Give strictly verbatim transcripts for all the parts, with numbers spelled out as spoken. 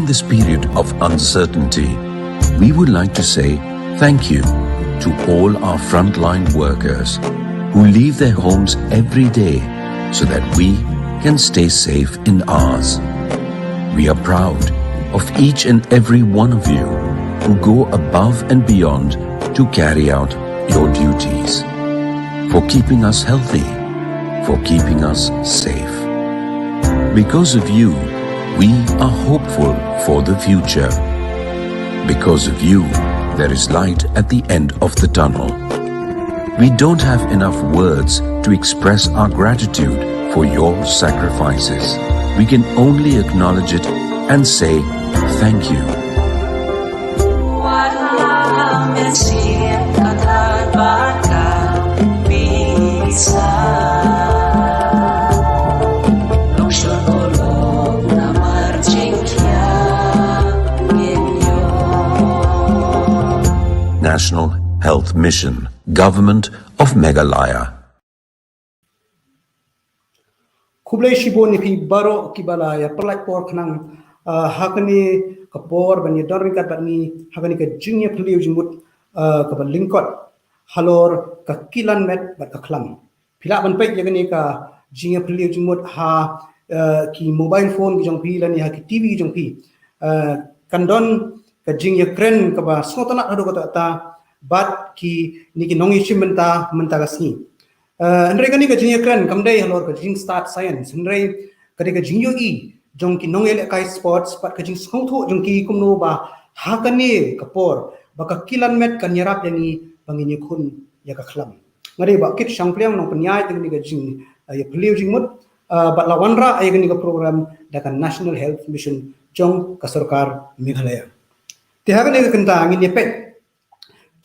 this period of uncertainty, we would like to say thank you to all our frontline workers who leave their homes every day so that we can stay safe in ours. We are proud of each and every one of you who go above and beyond to carry out your duties, for keeping us healthy, for keeping us safe. Because of you, we are hopeful for the future. Because of you, there is light at the end of the tunnel. We don't have enough words to express our gratitude for your sacrifices. We can only acknowledge it and say thank you. National Health Mission, Government of Meghalaya. Khublei shibun ïa phi baroh kiba la ïa pynlait por khnang, ah, ha kane ka por ban ïa don ryngkat bad ngi ha kane ka jingïaphylliew jingmut, ah, kaba lyngkot halor ka kilan met bad ka khlam. Phi lah ban peit ïa kane ka jingïaphylliew jingmut ha, ah, ki mobile phone ki jong phi lane ha ki T V ki jong phi. Ah, kan don ka jingïakren kaba sngewtynnat haduh katta katta bad kine ki nongïashim bynta mynta ka sngi. Ah, hynrei kane ka jingïakren kam dei halor ka jingstad science, hynrei ka dei ka jingïohi jong ki nongïalehkai sports bad ka jingsngewthuh jong ki kumno ba ha kane ka por ba ka kilan met kan ïarap ïa ngi ba ngin ïakhun ïa ka khlam. Nga dei Bah Kit Shangpliang, nongpynïaid ïa kane ka jing, ah, ïaphylliew jingmut, ah, bad la wanrah ïa kane ka program da ka National Health Mission jong ka sorkar Meghalaya. Te ha kane ka kynta ngin ïa peit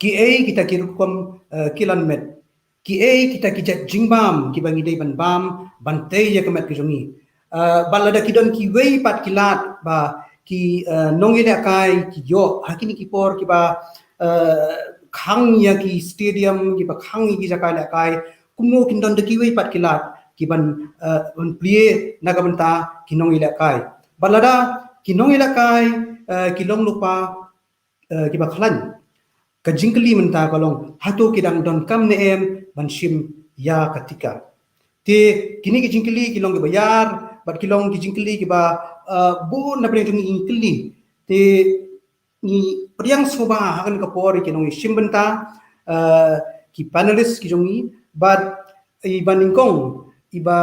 kiei kita ki rukom, ah, kilan met, kiei kita ki jait jingbam kiba ngi dei ban bam ban tei ïa ka met ka jong ngi. Ah, bad lada ki don kiwei pat ki lad ba ki, ah, nongïalehkai ki ïoh ha kine ki por kiba, ah, khang ïa ki stadium, kiba khang ïa ki jaka lehkai, kumno kin don da kiwei pat ki lad ki ban, ah, ban plie na ka bynta ki nongïalehkai. Bad lada ki nongïalehkai, ah, ki long lypa, eh, kiba khlaiñ, ka jingkylli mynta ka long, hato ki dang donkam ne em ban shim ïa ka tika. Te kine ki jingkylli ki long kiba ïar bad ki long ki jingkylli kiba, eh, bun na pdeng jong ngi ngi kylli. Te ngi pdiang sngewbha ha kane ka por ïa ki nongïashim bynta, eh, ki panelist ki jong ngi bad i ba nyngkong iba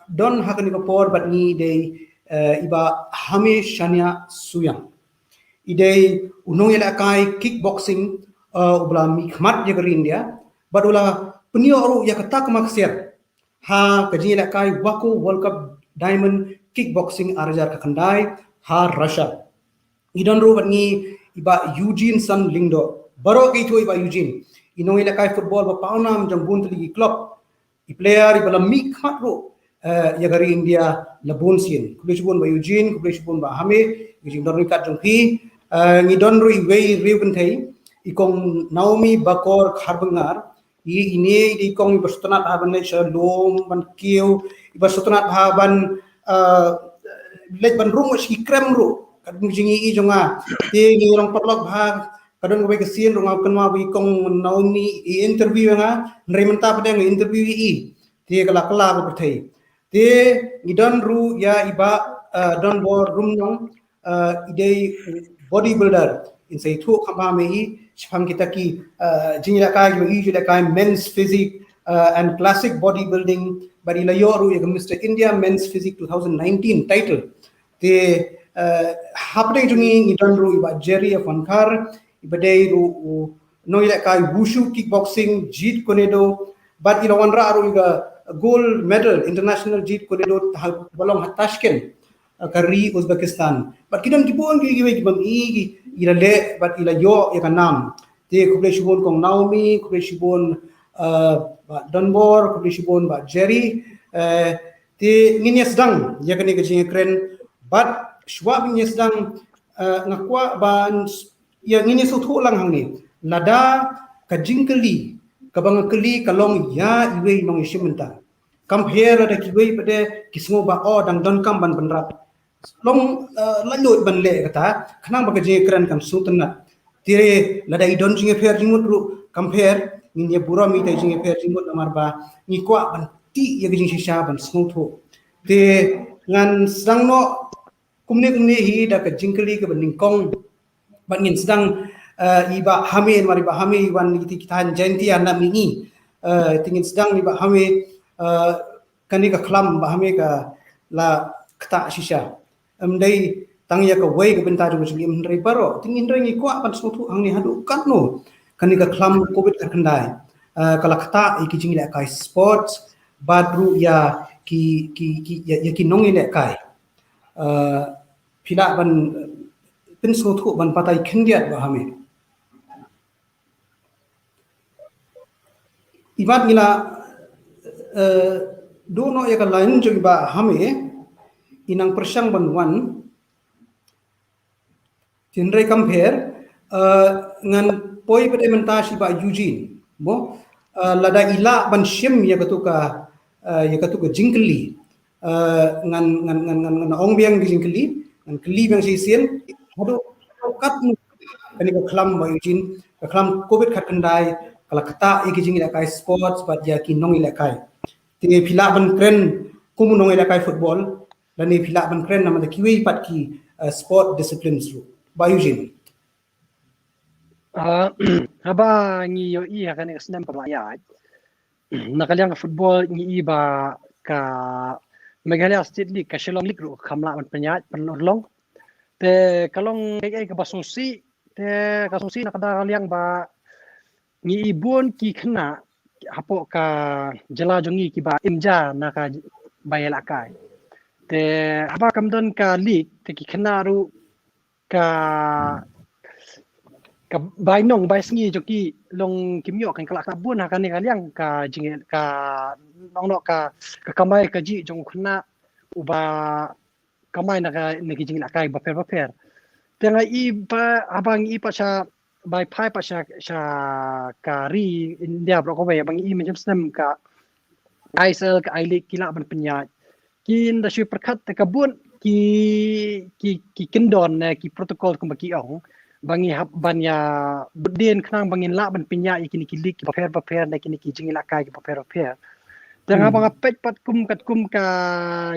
don ha kane ka por bad ngi dei, eh, i Bah Hame Shaniah Suiang. I dei u nongïalehkai kickboxing, eh, uba la mihkhmat ïa ka ri India bad u la pynïoh ruh ïa ka takma ksiar ha ka jingïalehkai WAKO World Cup Diamond Kickboxing ar hajar khyndai ha Russia. Ngi don ruh bad ngi i Bah Eugene San Lyngdoh. Baroh ki ithuh i Bah Eugene, i nongïalehkai football ba pawnam jong bun tylli ki club. I player iba la mihkhmat ruh, eh, ïa ka ri India la bun sien. Khublei shibun Bah Eugene, khublei shibun Bah Hame, ka jingdon ryngkat jong phi. Eh, ngi don ruh iwei i riew kynthei, i Kong Naomi Bakor Kharbyngar, i ine i dei i kong iba sngewtynnat ha ban leit sha lum ban kiew, iba sngewtynnat ha ban, eh, leit ban rung sha ki krem ruh. Kat jong i jong nga. Te ngi long paralok bha, ka don kawei ka sien ruh nga kynmaw ba i Kong Naomi i interview ïa nga, hynrei mynta pat nga interview ïa i. Te ka la kylla ka pyrthei. Te ngi don ruh ïa i Bah, eh, Donbor Rumnong, eh, i dei bodybuilder. Ngin sa ïathuh kham bha ma i shaphang kita ki, eh, jingïalehkai, jingïalehkai men's physique, eh, and classic bodybuilding. Bad i la ïoh ruh ïa ka Mister India Men's Physique two thousand nineteen title. Te, eh, hapdeng jong ngi ngi don ruh i Bah Jerry Afonkhar, iba dei ruh u nongïalehkai wushu kickboxing, Jeet Kune Do, bad i la wanrah ruh ïa ka gold medal international Jeet Kune Do ha, ba long ha Tashkent, eh, ka ri Uzbekistan. Bad ki don ki bun kiwei kiwei kiba ngi i, i la leh bad i la ïoh ïa ka nam. Te khublei shibun Kong Naomi, khublei shibun, eh, Bah Donbor, khublei shibun Bah Jerry. Eh, te ngin ïa sdang ïa kane ka jingïakren bad shuwa ba ngin ïa sdang, eh, nga kwah ban s-, ïa ngin ïa sngewthuh lang hangne. Lada ka jingkylli kaba nga kylli ka long ïa iwei i nongïashim bynta. Kam pher lada kiwei pat de ki sngew ba, oh, dang donkam ban pynrap. long, eh, la lut ban leh kata, khnang ba ka jingkren kan sngewtynnat. Te lada i don jingpher jingmut ruh kam pher, ngin ïa burom ïa ka jingpher jingmut namar ba ngi kwah ban tih ïa ka jingshisha ban sngewthuh. Te ngan sdang noh kumne kumne hi da ka jingkylli kaba nyngkong. Ban ngin sdang, eh, i Bah Hame, namar i Bah Hame i wan ïa ki thaiñ Jaintia na mihngi. Eh, te ngin sdang i Bah Hame, eh, kane ka khlam Bah Hame ka la ktah shisha. Em dei tang ïa kawei ka bynta jong ka jingim, hynrei baroh. Te ngin, hynrei ngi kwah ban sngewthuh hangne haduh katno kane ka khlam covid khatkhyndai, eh, ka la ktah ïa ki jingïalehkai sports bad ruh ïa ki, ki, ki, ïa, ïa ki nongïalehkai. Eh, phi lah ban, eh, pynsngewthuh ban batai khyndiat Bah Hame. I Bah, ngi la, eh, duh noh ïa ka line jong i Bah Hame, i nang pyrshang ban wan. Hynrei kam pher, eh, ngan poi pat mynta sha i Bah Eugene. Mo, eh, lada i lah ban shim ïa katu ka, eh, ïa katu ka jingkylli. Eh, ngan, ngan, ngan, ngan, ngan ong biang ka jingkylli, ngan kylli biang shisien. Haduh katno kane ka khlam Bah Eugene, ka khlam covid khatkhyndai ka la ktah ïa ki jingïalehkai sports bad ïa ki nongïalehkai. Te phi lah ban kren kum u nongïalehkai football, lane phi lah ban kren namar da kiwei pat ki, eh, sport disciplines ruh. Bah Eugene. Ah, haba ngi ïohi ha kane ka snem kaba la ïaid, na ka liang ka football ngi i ba ka Meghalaya State League, ka Shillong League ruh kam lah ban pynïaid pynurlong. Te ka long kaei kaei kaba sngewsih, te ka sngewsih na ka liang ba ngi i bun ki khynnah hapoh ka jylla jong ngi kiba im ja na ka bai ïalehkai. Te haba kam don ka league, te ki khynnah ruh ka, ka bainong baisngi jong ki long kim ïoh kan kylla ka bun ha kane ka liang ka jing ka nongno ka, ka kamai kajih jong u khynnah uba kamai na ka, na ki jingïalehkai bapher bapher. Te nga i pat, haba ngi i pat sha bai phai pat sha, sha ka ri India baroh kawei, ba ngi i mynshem snem ka I S L, ka I-League ki lah ban pynïaid. Kin da shu pyrkhat te ka bun ki, ki, ki kyndon ne ki protocol kumba ki ong ba ngi hap ban ïa bud dien khnang ba ngin lah ban pynïaid ïa kine ki league kiba pher bapher ne kine ki jingïalehkai kiba pher bapher. Te nga ba nga peit pat kum katkum ka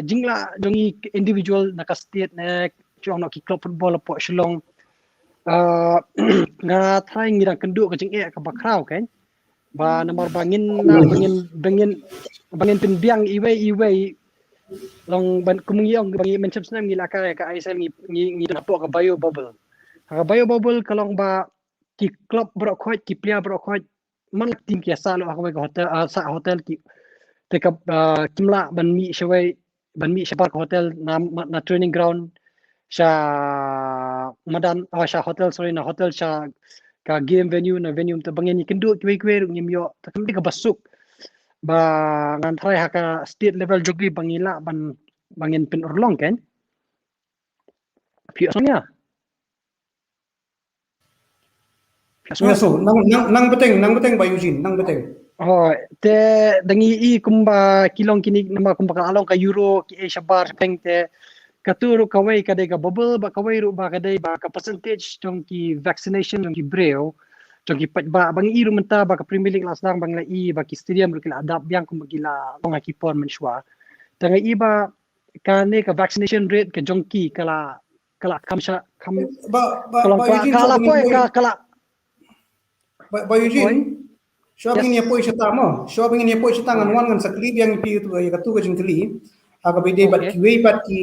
jinglah jong ngi individual na ka state ne shu ong noh ki club football hapoh Shillong. Ah, nga tharai ngi dang kynduh ka jingeh kaba khraw kan. Ba namar ba ngin, ba ngin, ba ngin, ba ngin pynbiang iwei iwei. Long ban kum ngi ong ba ngi mynshem snem ngi la ka, ka I S L ngi, ngi, ngi don hapoh ka bio bubble. Ha ka bio bubble ka long ba ki club baroh khoit, ki player baroh khoit, man la team ki ïa sah lut ha kawei ka hotel, ah, sah hotel ki. Te ka, ah, kim lah ban mih shawei, ban mih shabar ka hotel na, na training ground sha madan, ah, sha hotel, sorry, na hotel sha ka game venue, na venue te ba ngin ïakynduh kiwei kiwei ruh ngim ïoh. Te kam dei kaba suk ba ngan tharai ha ka state level jong ngi ba ngi lah ban, ba ngin pynurlong kan. Phi ïohsngew ïa? Phi ïohsngew? Ïa, so, nang, nang, nang bteng, nang bteng Bah Eugene, nang bteng. Oh, te da ngi i kumba ki long kine namar kumba ka la long ka Euro, ki ei shabar shaphang te katu ruh kawei ka dei ka bubble, ba kawei ruh ba ka dei ba ka percentage jong ki vaccination jong ki briew, jong ki paidbah, ba ngi i ruh mynta ba ka Premier League la sdang ba ngi la i ba ki stadium ruh ki la adapt biang kumba ki la long ha ki por mynshuwa. Te nga i ba kane ka vaccination rate ka jong ki ka la, ka la kham sha, kham, ba, ba, ka long, ba ka la, Eugene, ka la poi, ka, ka la. Ba, ba Eugene, shuwa ba ngin ïa poi shata mo, shuwa ba ngin ïa poi shata ngan wan ngan sa kylli biang ïa phi ïa katu ka jingkylli. Ha kaba ïadei bad kiwei pat ki,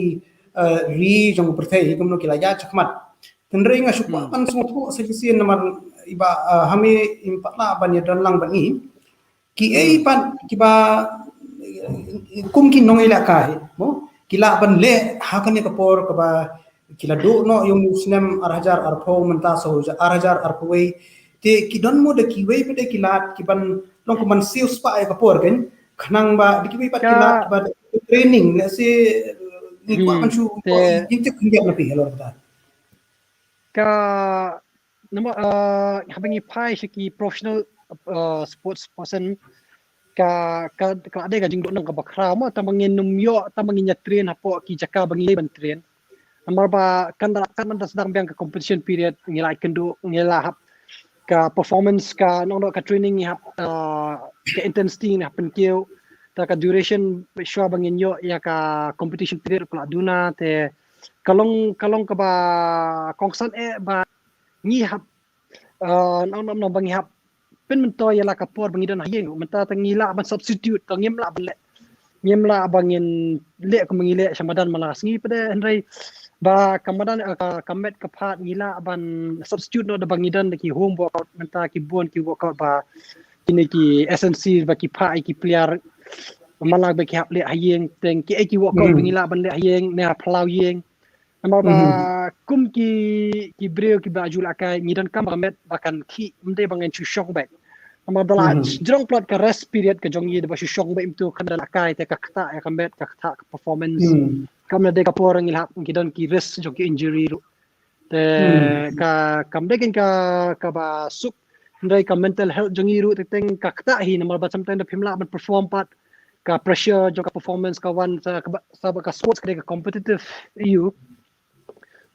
eh, ri jong u pyrthei kumno ki la ïaid shakhmat. Hynrei nga shu kwah ban sngewthuh sa shisien namar i Bah, eh, Hame im pat lah ban ïadon lang bad ngi. Ki ei pat kiba, eh, kum ki nongïalehkai mo, ki lah ban leh ha kane ka por kaba ki la duh noh ïa u snem ar hajar arphew mynta sa u ar hajar arphew wei. Te ki don mo da kiwei pat de ki lad ki ban long kum ban siew spah ïa ka por kan, khnang ba da kiwei pat ki lad ba training, let's say, eh, ngi kwah ban shu, ngi tip khyndiat na phi halor kata. Ka namar, uh, haba ngi phai sha ki professional, uh, sports person, ka, ka, ka la dei ka jingduh nong kaba khraw mo, tang ba ngin ym ïoh, tang ba ngin ïa train hapoh ki jaka ba ngi lei ban train. Namar ba kan da, kan man da sdang biang ka competition period, ngi la kynduh, ngi la hap ka performance, ka nong ka training ngi hap, uh, ka intensity ngi hap pynkiew. Ta ka duration shuwa ba ngin ïoh ïa ka competition period ka la duna, te ka long, ka long kaba kongsan eh ba ngi hap, uh, nong, nong, nong ba ngi hap pynmyntoi ïa la ka por ba ngi don ha ïing. Mynta te ngi lah ban substitute, te ngim lah ban leh, ngim lah ba ngin leh kum ngi leh sha madan man la ka sngi pat, hynrei ba ka madan, eh, ka, ka met ka phad ngi lah ban substitute noh da ba ngi don da ki home workout. Mynta ki bun ki workout ba kine ki S N C ba ki phah ïa ki player man la ba ki hap leh ha ïing, te kiei ki workout ba ngi lah ban leh ha ïing ne ha phyllaw ïing. Namar ba kum ki, ki briew kiba ju lehkai, ngi donkam ba ka met ba kan khih, ym dei ba ngan shu shong beit. Namar da la jrong palat ka rest period ka jong ngi, da ba shu shong beit mynta, kan da lehkai te ka ktah ïa ka met, ka ktah ka performance. Kam da dei ka por ngi lah, ngi don ki risk jong ki injury ruh. Te ka, kam dei kein ka, kaba suk, hynrei ka mental health jong ngi ruh te teng ka ktah hi, namar ba sometimes da phim lah ban perform pat, ka pressure jong ka performance ka wan sa ka, sa ba ka sports ka dei ka competitive ïa u.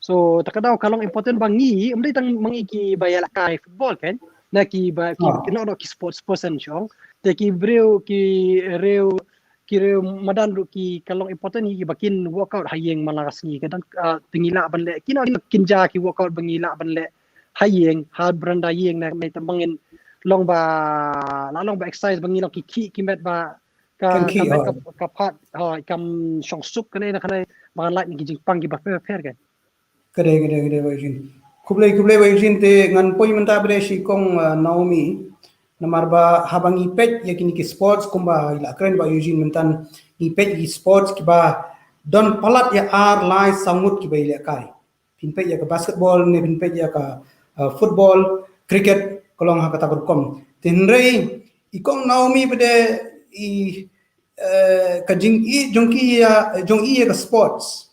So ta ka daw ka long important ba ngi, ym dei tang ma ngi kiba ïalehkai football kein, na kiba ki, ki, no, no, ki sports person shong. Te ki briew, ki riew, ki riew madan ruh ki, ka long important hi kiba kin workout ha ïing man la ka sngi. Ka dang, ah, te ngi lah ban leh, ki, no, kin ja ki workout ba ngi lah ban leh ha ïing, ha veranda ïing, na, na te ba ngin long ba, la long ba exercise, ba ngin long ki khih ki met ba ka, kan khih, ka met, oh, ka, ka phad, oh, kam shong suk kane na kane, ba ngan lait na ki jingpang kiba pher pher kein. Ka dei, ka dei, ka dei, Bah Eugene. Khublei, khublei, Bah Eugene, te ngan poi mynta pat sha i kong, uh, Naomi. Namar ba haba ngi peit ïa kine ki sports kumba i la kren Bah Eugene mynta, ngi peit ïa ki sports kiba don palat ïa ar lai saw ngut kiba ïalehkai. Phin peit ïa ka basketball ne phin peit ïa ka, uh, football, cricket, ka long ha kata ka rukom. Te hynrei i kong Naomi pat i, eh, ka jingïeit jong ki ïa, jong i ïa ka sports.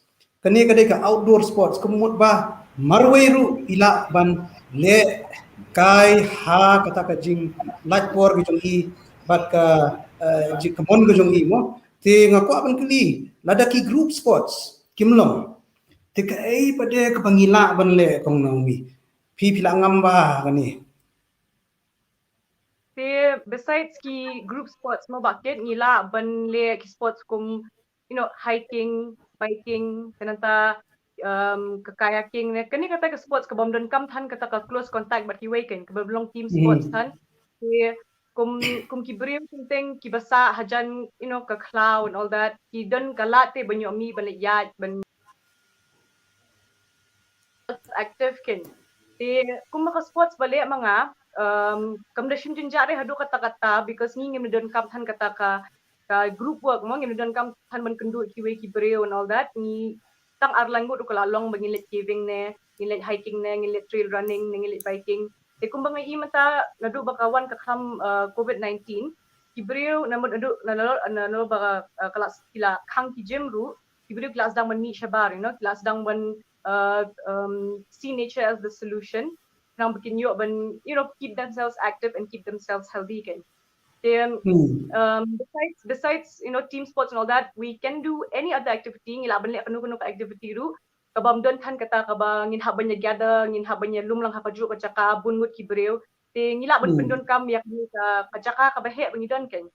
Kane ka dei ka outdoor sports, ka mut ba marwei ruh i lah ban lehkai ha kata ka jinglait por ka jong i bad ka, eh, jingkmen ka jong i mo. Te nga kwah ban kylli, lada ki group sports kim long, te kaei pat kaba ngi lah ban leh, kong Naomi? Phi, phi la ngam bha kane? Te besides ki group sports mo Bah Kit, ngi lah ban leh ki sports kum, you know, hiking, biking, te nangta, um, ka kayaking ne. Kane kata ka sports kaba ym donkam than kata ka close contact bad kiwei kein, kaba long team sports than. Te kum, kum ki briew teng teng kiba sah hajan, you know, ka khlaw and all that, ki don ka lad te ban ïoh mih, ban leit ïaid, ban active kein. Te kumba ka sports ba leh ma nga, um, kam da shim jynjar re haduh katta katta, because ngi ngim donkam than kata ka, ka group work mo, ngim donkam than ban kynduh kiwei ki briew and all that. Ngi tang ar lai ngut ruh ka la long ba ngin leit caving ne, ngin leit hiking ne, ngin leit trail running ne, ngin leit biking. Te kumba nga ïohi mynta naduh ba ka wan ka khlam, uh, covid nineteen, ki briew namar naduh, na, na, na, na ba, uh, ka la, ki la khang ki gym ruh, ki briew ki la sdang ban mih shabar, you know, ki la sdang ban, uh, um, see nature as the solution. Nang ba kin ïoh ban, you know, keep themselves active and keep themselves healthy kein. Then, um, besides, besides, you know, team sports and all that, we can do any other activity. Ngi lah ban leh kano kano ka activity ruh kaba ym don than kata kaba ngin hap ban ïa gather, ngin hap ban ïa lum lang ha kajuh ka jaka bun ngut ki briew. Te ngi lah ban pyndonkam ïa kane ka, ka jaka kaba heh ba ngi don kein.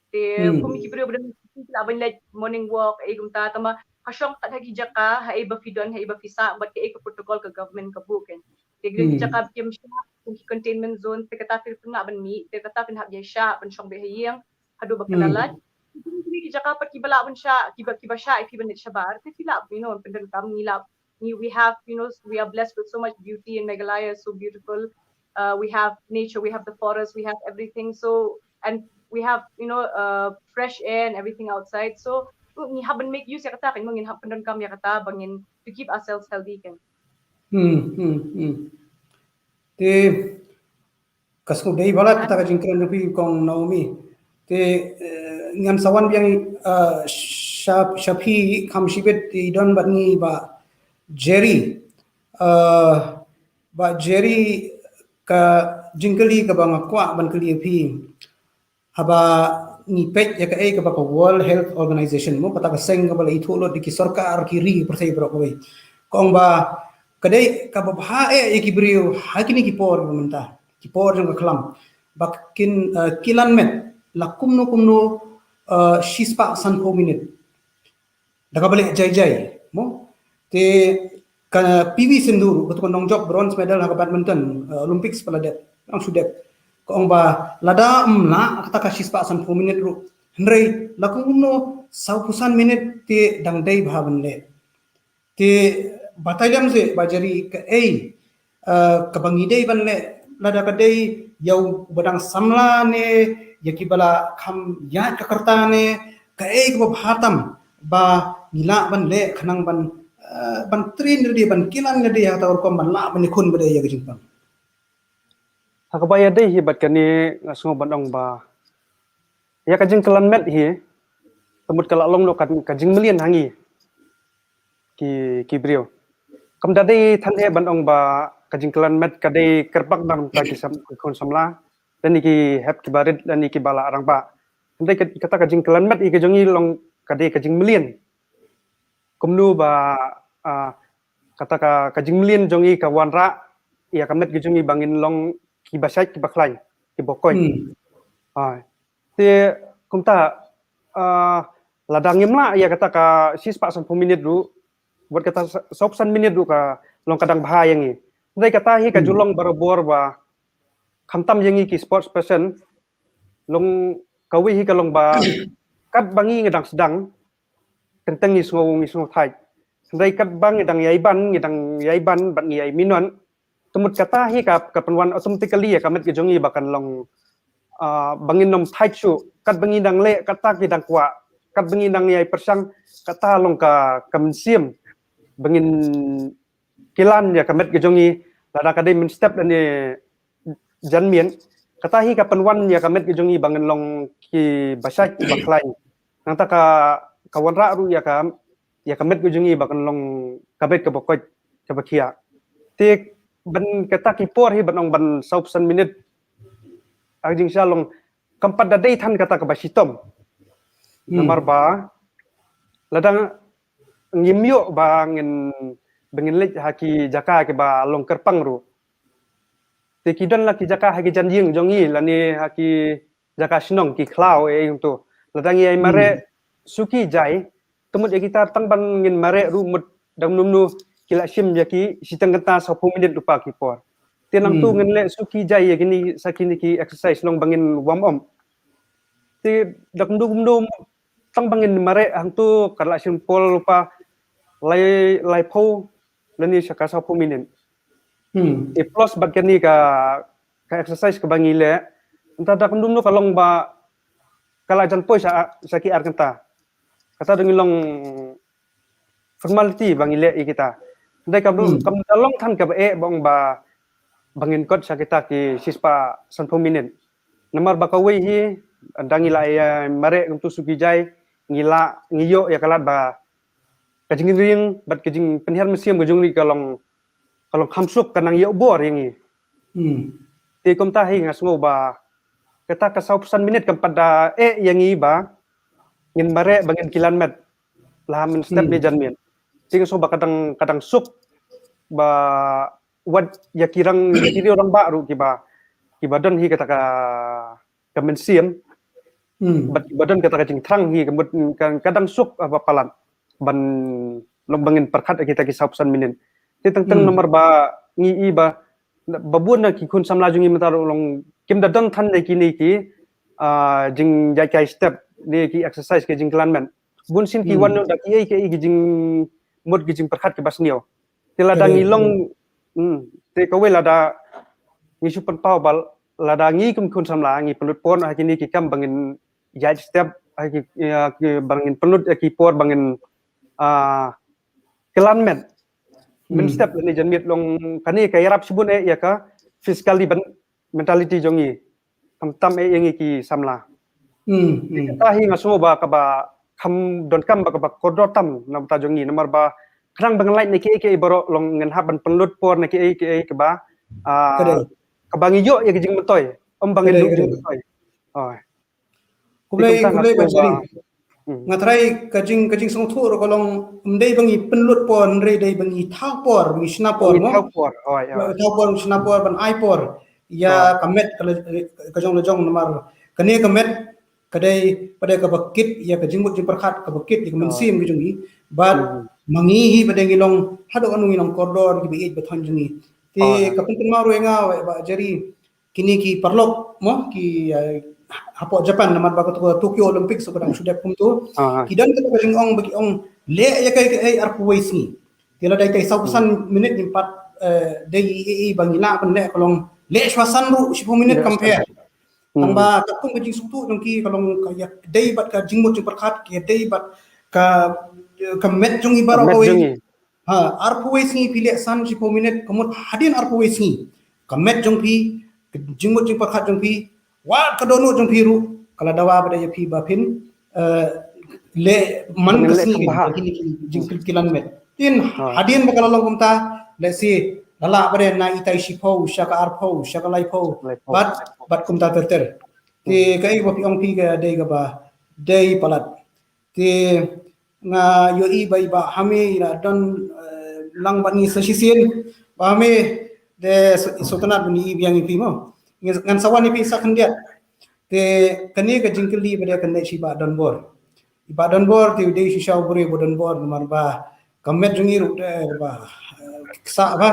Te kum ki briew ba don ki lah ban leh morning walk, eh, kumta, tangba ha shong kat ha ki jaka, ha ei ba phi don, ha ei ba phi sah, bad ka ei ka protocol ka government ka buh kein. Te ki jaka ba kim shah, kum ki containment zone, te kata phi pynlah ban mih, te kata phin hap ïa shah ban shong beit ha ïing haduh ba ka la lait. Ki jaka pat kiba lah ban shah, kiba, kiba shah ïa phi ban leit shabar, te phi lah, you know, pyndonkam. Ngi lah, ngi, we have, you know, we are blessed with so much beauty in Meghalaya, so beautiful. Uh, we have nature, we have the forest, we have everything. So, and we have, you know, uh, fresh air and everything outside. So ngi hap ban make use ïa kata, kan, ngi hap pyndonkam ïa kata ba ngin, to keep ourselves healthy, kan. Hmm, hmm, hmm. Te ka sngewdei palat kata ka jingkren jong phi, kong Naomi. Te, eh, ngan sa wan biang, eh, sha, sha phi kham shibit, i don bad ngi Bah Jerry. Eh, Bah Jerry, ka jingkylli kaba nga kwah ban kylli ïa phi. Haba ngi peit ïa kaei kaba ka World Health Organization mo, kata ka seng kaba la ithuh lut da ki sorkar ki ri pyrthei baroh kawei, Ka ong ba ka dei kaba bha eh ïa ki briew ha kine ki por mynta, ki por jong ka khlam, ba kin, eh, kilan met la kumno kumno, eh, shispah sanphew minit. Da kaba leh jai jai mo. Te ka P V Sindhu ruh, katu ka nongjop bronze medal ha ka badminton, eh, Olympics ba la dep, nang shu dep, ka ong ba lada ym lah kata ka shispah sanphew minit ruh, hynrei la kumno sawphew san minit te dang dei bha ban leh. Te batai lem seh ba jari kaei, eh, kaba ngi dei ban leh, lada ka dei ïa uba dang samla ne ïa kiba la kham ïaid ka rta ne, kaei kaba bha tam ba ngi lah ban leh khnang ban, eh, ban train lade, ban kilan lade ha kata ka rukom ban lah ban ïakhun ba dei ïa ka jingpang. Ha kaba ïadei hi bad kane nga sngew ban ong ba ïa ka jingkilan met hi, te mut ka la long noh ka, ka jingmlien ha ngi ki, ki briew. Kam da dei than eh ban ong ba ka jingkilan met ka dei kyrpang namar ki sam, ki khun samla, lane ki hep kiba rit, lane kiba la rangbah. Hynrei ka, kata ka jingkilan met ïa ka jong ngi long ka dei ka jingmlien. Kumno ba, ah, kata ka, ka jingmlien jong ngi ka wanrah ïa ka met ka jong ngi ba ngin long kiba shait kiba khlaiñ, kiba koit. Hmm. Ah, te kumta, ah, lada ngim lah ïa kata ka shispah sanphew minit ruh, wat kata sa-, sawphew san minit ruh ka long ka dang bha ïa ngi. Hynrei kata hi ka Hmm. ju long barabor ba khamtam ïa ngi ki sports person, long kawei hi ka long ba katba ngi ngi dang sdang, teng teng ngi sngew, ngi sngew thait. Hynrei katba ngi dang ïai ban, ngi dang ïai ban bad ngi ïai minot, te mut kata hi ka, ka pynwan automatically ïa ka met ka jong ngi ba kan long, ah, ba ngin ym thait shuh. Katba ngi dang leh kata ki dang kwah, katba ngi dang ïai pyrshang kata long ka, ka mynsiem ba ngin kilan ïa ka met ka jong ngi, lada ka dei mynstep lane janmiet. Kata hi ka pynwan ïa ka met ka jong ngi ba ngin long kiba shait kiba khlaiñ. Nangta ka, ka wanrah ruh ïa ka, ïa ka met ka jong ngi ba kan long ka beit kaba koit kaba khiah. Te ban kata ki por hi ban ong ban sawphew san minit, ha ka jingshisha long kam pat da dei than kata kaba shitom. Hmm. Namar ba lada ngim ïoh ba ngin, ba ngin leit ha ki jaka kiba long kyrpang ruh, te ki don la ki jaka ha ki jan ïing jong ngi lane ha ki jaka shnong ki khlaw eh, ïa ngi tu. Lada ngi ïai mareh Hmm. suki jai, te mut ïa kita tang ban ngin mareh ruh mut dang num nu ki la shim ïa ki shiteng kynta sawphew minit lypa ki por. Te nangtu Hmm. ngin leh suki jai ïa kine, sa kine ki exercise long ba ngin warm up. Te dang num num tang ba ngin mareh hangtu ka la shim por lypa lai, laiphew lane sha ka sawphew minit. Hmm. Te plus bad kane ka, ka exercise kaba ngi leh, nta da kundum nu ka long ba ka la jan poi sha, sha ki ar kynta. Kata dang ngi long formality ba ngi leh ïa kita. Hynrei kam, Hmm. kam da long than kaba eh ba ong ba, ba ngin kot sha kita ki shispah sanphew minit. Namar ba kawei hi, da ngi la ïa mareh kumtu suki jai, ngi la, ngi ïoh ïa ka lad ba ka jingring bad ka jingpynhiar mynsiem ka jong ngi ka long, ka long kham suk, ka nang ïoh bor ïa ngi. Hmm. Te kumta hi nga sngew ba kata ka sawphew san minit kam pat da eh ïa ngi ba ngin mareh ba ngin kilan met la mynstep Hmm. ne janmiet. Te nga sngew ba ka dang, ka dang suk ba wat ïa ki rang, ïa ki riew rangbah ruh kiba, kiba don hi kata ka, ka mynsiem. Hmm. Bad kiba don kata ka jingthrang hi ka mut ka, ka dang suk, ah, ba palat ban long ba ngin pyrkhat ïa kita ki sawphew san minit. Te teng teng Hmm. namar ba ngi i ba, ba bun na ki khun samla jong ngi mynta ruh long kim da don than ïa kine ki, ah, jingïaid kai step ne ki exercise ki jingkilan met. Bun sien ki Hmm. wan da kiei kiei ki jingmut ki jingpyrkhat kiba sniew. Te lada Ka dei, ngi ka long, dei. Hmm, te kawei lada ngi shu pynpaw ba lada ngi kum khun samla ngi pynlut por ha kine ki kam ba ngin ïaid step, ha ki, ïa, ki, ba ngin pynlut ïa ki por ba ngin, ah, kilan met. Hmm. Mynstep lane janmiet long kane ka ïarap shibun eh ïa ka physically bad mentality jong ngi. Khamtam eh ïa ngi ki samla. Hmm, hmm. Kata hi nga sngew ba kaba kham donkam ba kaba kordor tam na bynta jong ngi namar ba khnang ba ngin lait na kiei kiei baroh long ngin hap ban pynlut por na kiei kiei kaba, ah, Ka dei. kaba ngi ïoh ïa ka jingmyntoi. Ym ba Ka ngin dei, lut ka dei. jingmyntoi. Oh. Khublei, Te kumta nga khublei sngew ba ba jari. Nga tharai ka jing, ka jingsngewthuh ruh ka long, ym dei ba ngi pynlut por, hynrei dei ba ngi thaw por, ba ngi shna por, mo? Thaw por, oh, ya. Thaw por, shna por, ban ai por ïa ka met ka la, ka jong la jong namar kane ka met ka dei pat dei kaba kit ïa ka jingmut jingpyrkhat, kaba kit ïa ka mynsiem ka jong ngi. Bad ma ngi hi pat dei ngi long haduh katno ngi long kordor kiba ïeit ba thoiñ jong ngi. Te ka pynkynmaw ruh ïa nga, wei Bah Jerry, kine ki paralok, mo, ki, eh, hapoh Japan, namar ba kato ka Tokyo Olympics ka dang shu dep kumto. Ki don kata ka jingong ba ki ong leh ïa kaei kaei arphew wei sngi. Te lada ïa kaei saw phew san minit ngim pat, eh, dei, i, i, i, ba ngi lah ban leh ka long leh shwa san ruh shiphew minit kam pher. Tang ba katkum ka jingsngewthuh jong ki ka long ka ïa dei bad ka jingmut jingpyrkhat, ka ïa dei bad ka, ka met jong ngi baroh kawei. Ha, arphew wei sngi phi leh san shiphew minit, ka mut hadien arphew wei sngi ka met jong phi, ka jingmut jingpyrkhat jong phi, wat ka dohnud jong phi ruh ka la dawa pat ïa phi ba phin, eh, leh man ka sngi kine ki jingkilan met. Te hadien ba ka la long kumta, lehse la lah pat na itai shiphew sha ka arphew sha ka laiphew. Bad, bad kumta ter ter. Te kaei ba phi ong phi ka dei kaba dei palat. Te nga ïohi ba i Bah Hame i la don, eh, lang bad ngi sa shisien. Bah Hame, te sngewtynnat ban ïohi biang ïa phi mo. Ngan sa wan ïa phi sa khyndiat. Te kane ka jingkylli pat dei kane sha i Bah Donbor. I Bah Donbor te u dei shisha u briew Bah Donbor namar ba ka met jong ngi ruh te ba, eh, ksah ba.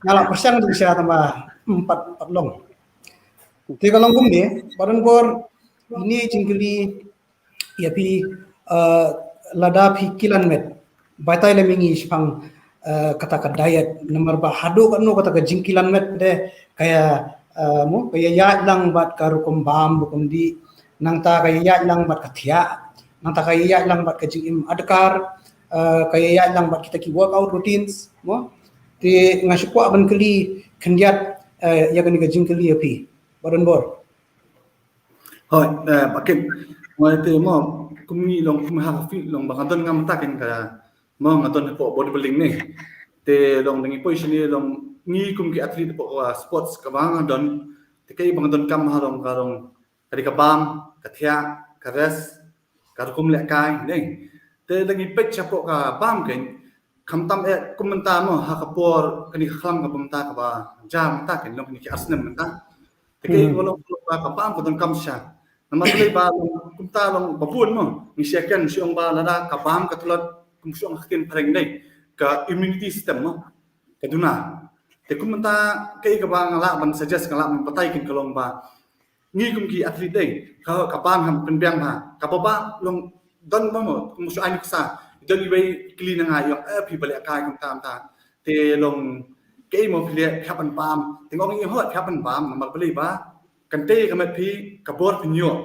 Nga la pyrshang dei shisha tang ba, hmm, pat, pat long. Te ka long kumne, Bah Donbor, ine i jingkylli ïa phi, eh, lada phi kilan met. Batai lem ïa ngi shaphang, eh, kata ka diet, namar ba haduh katno kata ka jingkilan met de ka ïa, eh, mo, ka ïaid lang bad ka rukom bam rukom dih, nangta ka ïaid lang bad ka thiah, nangta ka ïaid lang bad ka jingim adkar, eh, ka ïaid lang bad kita ki workout routines, mo. Te nga shu kwah ban kylli khyndiat, eh, ïa kane ka jingkylli ïa phi, Bah Donbor. Hooid, eh, Bah Kim. Nga te mo, kum ngi long kum ha ka field long ba nga don nga mynta kein ka, mo, nga don hapoh bodybuilding ne. Te long da ngi poi shane long ngi kum ki athlete hapoh ka sports kaba nga don. Te kaei ba nga donkam ha long ka long ka dei ka bam, ka thiah, ka rest, ka rukom lehkai ne. Te da ngi peit shapoh ka bam kein, khamtam eh kum mynta mo, ha ka por kane ka khlam kaba mynta kaba jia mynta kein long kine ki ar snem mynta. Te kaei ba long ka bam ka donkam shisha. Namar balei ba long kumta long ba bun mo, ngi shim ken shu ong ba lada ka bam ka tlot kum shu ong ha ka ktien phareng dei ka immunity system mo, ka duna. Te kum mynta kaei kaba nga lah ban suggest, nga lah ban batai kein ka long ba ngi kum ki athlete dei ka, ka bam ha pynbiang ha kaba bam long don ba mo, kum shu ai nuksa, don iwei i kylli na nga i ong, eh, phi ba lehkai kumta kumta. Te long kaei mo phi leh, phi hap ban bam. Te nga ong i, hooid phi hap ban bam namar balei ba kan tei ka met phi ka bor phin ïoh.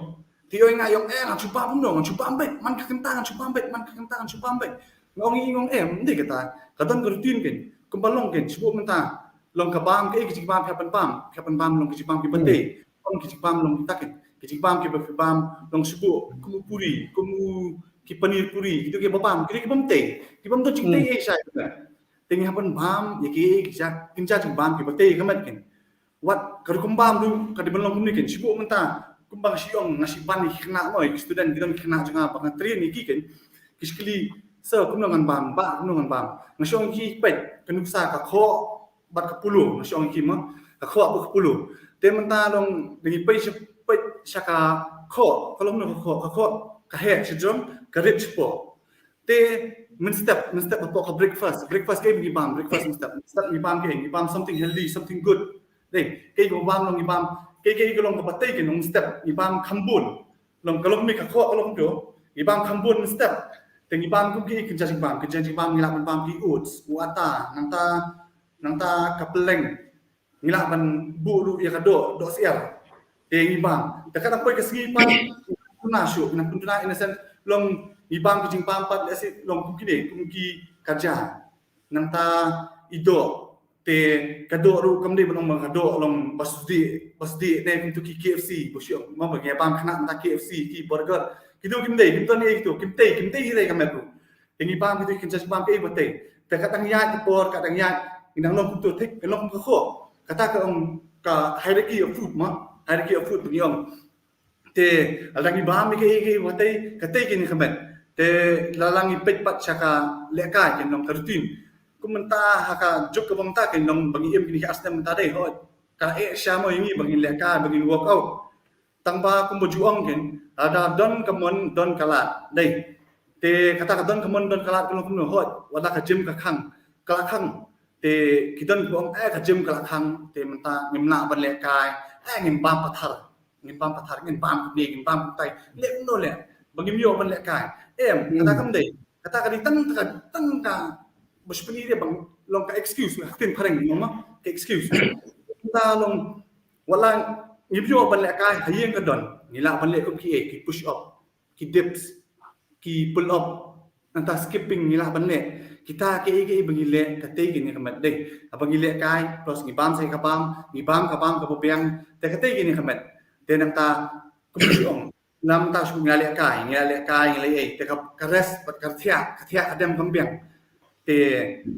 Te i ong i, nga ong, eh, ngan shu bam kumno, ngan shu bam beit, man ka kynta ngan shu bam beit, man ka kynta ngan shu bam beit. Nga ong i, nga ong em, ym dei kata, ka don ka routine kein, kumba long kein, shu buh mynta long ka bam, kaei ka jingbam phi hap ban bam, phi hap ban bam long ka jingbam kiba tei. Ong ki jingbam long kita kein, ki jingbam kiba phi bam long shu buh kum u puri, kum u ki paneer puri, kito kiba bam, kito ki bym tei, ki bym don jingtei ei shai. Te ngi hap ban bam ïa ki, ki ja, ki ja jingbam kiba tei ka met kein. Wat ka rukom bam ruh ka dei ban long kumne kein, shu buh mynta kumba nga shu ong, nga shu ban ïa ki khynnah mo, ïa ki student, ki don ki khynnah jong nga ba nga train ïa ki kein, ki shu kylli, sir kumno ngan bam, bah kumno ngan bam. Nga shu ong ïa ki, peit ka nuksa ka khoh bad ka polo, nga shu ong ïa ki mo, ka khoh bad ka polo. Te mynta long da ngi peit sha, peit sha ka khoh, ka long kumno ka khoh, ka khoh ka heh shajrong, ka rit shapoh. Te mynstep, mynstep hapoh ka breakfast, breakfast kaei ba ngi bam, breakfast mynstep, mynstep ngi bam kaei, ngi bam something healthy, something good. Dei, kaei ba bam long ngi bam, kaei, kaei ka long kaba tei kein long mynstep ngi bam khambun. Long ka long kumne ka khoh, ka long kumto, ngi bam khambun mynstep. Te ngi bam kum ki kynja jingbam, kynja jingbam ngi lah ban bam ki oats, u ata, nangta, nangta ka pylleng. Ngi lah ban buh ruh ïa ka doh, doh syiar. Te ngi bam. Te ka dang poi ka sngi pat, tuna shuh, nang pun tuna in a sense, long ngi bam ki jingbam pat, lehse long kum kine, kum ki kaja. Nangta i doh, te ka doh ruh kam dei ban ong ba ka doh long ba sdih, ba sdih ne kumto ki K F C, ba shu ong, ma ba ngi bam khynnah nangta K F C, ki burger. Kito kim dei, kim don ei kito, kim tei, kim tei hi dei ka met ruh. Te ngi bam kito ki kynja jingbam kaei ba tei. Te ka dang ïaid ka por, ka dang ïaid, ngi dang long kumto thik, ngi long kum ka khoh. Kata ka ong ka hierarchy of food mo, hierarchy of food ba ngi ong. Te lada ngi bam ïa kaei kaei ba katei, katei kine ka met. Te lada ngi peit pat sha ka lehkai, kin long ka routine. Kum mynta ha ka juk kaba mynta kin long ba ngi im kine ki ar snem mynta dei, hooid. Ka eh shisha mo ïa ngi ba ngin lehkai, ba ngin workout. Tang ba kumba ju ong kin, lada don ka mon don ka lad dei. Te kata ka don ka mon don ka lad ka long kumno, hooid, wat la ka gym ka khang, ka la khang. Te ki don kiba ong, eh, ka gym ka la khang, te mynta ngim lah ban lehkai, eh, ngin bam pathar, ngin bam pathar, ngin bam kumne, ngin bam kumtai. Leh kumno leh ba ngim ïoh ban lehkai? Em, kata kam dei. Kata ka dei tang ka, tang ka, ba shu pyni dei ba long ka excuse, ha ka ktien phareng, mo, ka excuse. Kata long, wat la ngim ïoh ban lehkai, ha ïing ka don, ngi lah ban leh kum kiei, ki push up, ki dips, ki pull up, nangta skipping ngi lah ban leh. Kita kiei kiei ba ngi leh, katei kine ka met dei. Haba ngi lehkai, plus ngi bam sa ka bam, ngi bam ka bam kaba biang, te katei kine ka met. Te nangta kum shu ong, namta shu nga lehkai, nga lehkai, nga leh ei, te ka, ka rest bad ka thiah, ka thiah ka dem kam biang. Te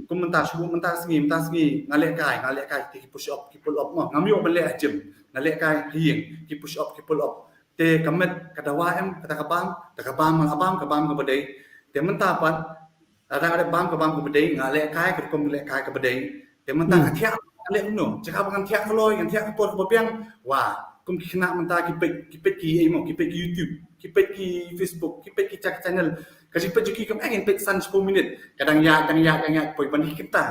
kum mynta shu, mynta sngi, mynta sngi nga lehkai, nga lehkai, te ki push up, ki pull up, mo, ngam ïoh ban leh ha gym, nga lehkai ha ïing, ki push up, ki pull up. Te ka met ka dawa em, kata ka bam, te ka bam, ka bam, ka bam kaba dei. Te mynta pat, lada nga dep bam ka bam kaba dei, nga lehkai ka rukom lehkai kaba dei. Te mynta ka thiah, nga leh kumno? Jaka ba ngan thiah kloi, ngan thiah ka por kaba biang. Wah, kum ki khynnah mynta ki peit, ki peit ki ei mo, ki peit ki YouTube, ki peit ki Facebook, ki peit ki chak channel. Ka jingpeit jong ki kam eh, ngin peit san shiphew minit. Ka dang ïaid, dang ïaid, dang ïaid, poi ban ïa kita.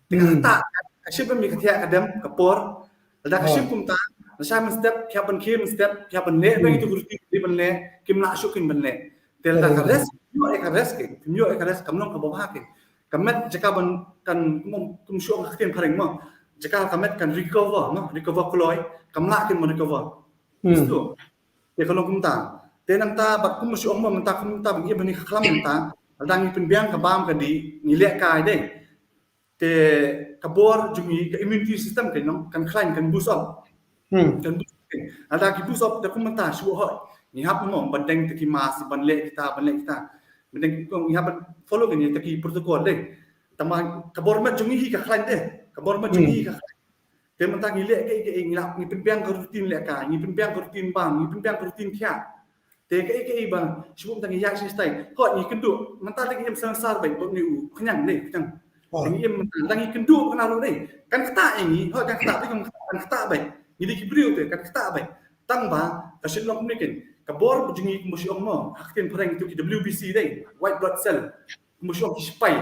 Te ka ktah, ka shim ïa ka thiah ka dem, ka por. Lada ka shim kumta, lashai mynstep, ki hap ban khie mynstep, ki hap ban leh, ban ïa tu ka routine, ki ban leh, kim lah shuh kin ban leh. Te lada ka rest, ïoh ïa ka rest, ki ïoh ïa ka rest, kam long kaba bha kin. Ka met jaka ban kan, kum, kum shu ong ha ka ktien phareng mo. Jaka ka met kan recover mo, recover kloi, kam lah kin ban recover. Istu. Te ka long kumta. Te nangta bad kum shu ong mo mynta, kumta ba ngi ïa bani ka khlam mynta. Lada ngi pynbiang ka bam ka dih, ngi lehkai dei. Te ka bor jong ngi, ka immunity system kan long, kan khlaiñ, kan boost up. Kan boost up. Lada ki boost up te kum mynta shu hoi. Ngi hap mo ban deng te ki mask, ban leh kita, ban leh kita. Ban deng, ngi hap ban follow kan ïa te ki protocol dei. Tangba ka bor met jong ngi hi ka khlaiñ dei. Ka bor met jong ngi hi ka khlaiñ. Te mynta ngi leh kaei kaei, ngi lah, ngi pynbiang ka routine lehkai, ngi pynbiang ka routine bam, ngi pynbiang ka routine thiah. Te kaei kaei ba shu bun tang ïa shi stai. Hooid, ngi kynduh, mynta te ngi im sar sar beit, bad ngi u khñiang dei, khñiang. Te ngi im mynta, tang ngi kynduh kane ruh dei. Kan ktah ïa ngi, hooid, kan ktah beit, kan ktah beit. Ngi dei ki briew te, kan ktah beit. Tang ba ka shu long kumne kin. Ka bor jong ngi kumba shu ong mo, ha ka ktien phareng tu ki W B C dei, white blood cell. Kumba shu ong ki sipai.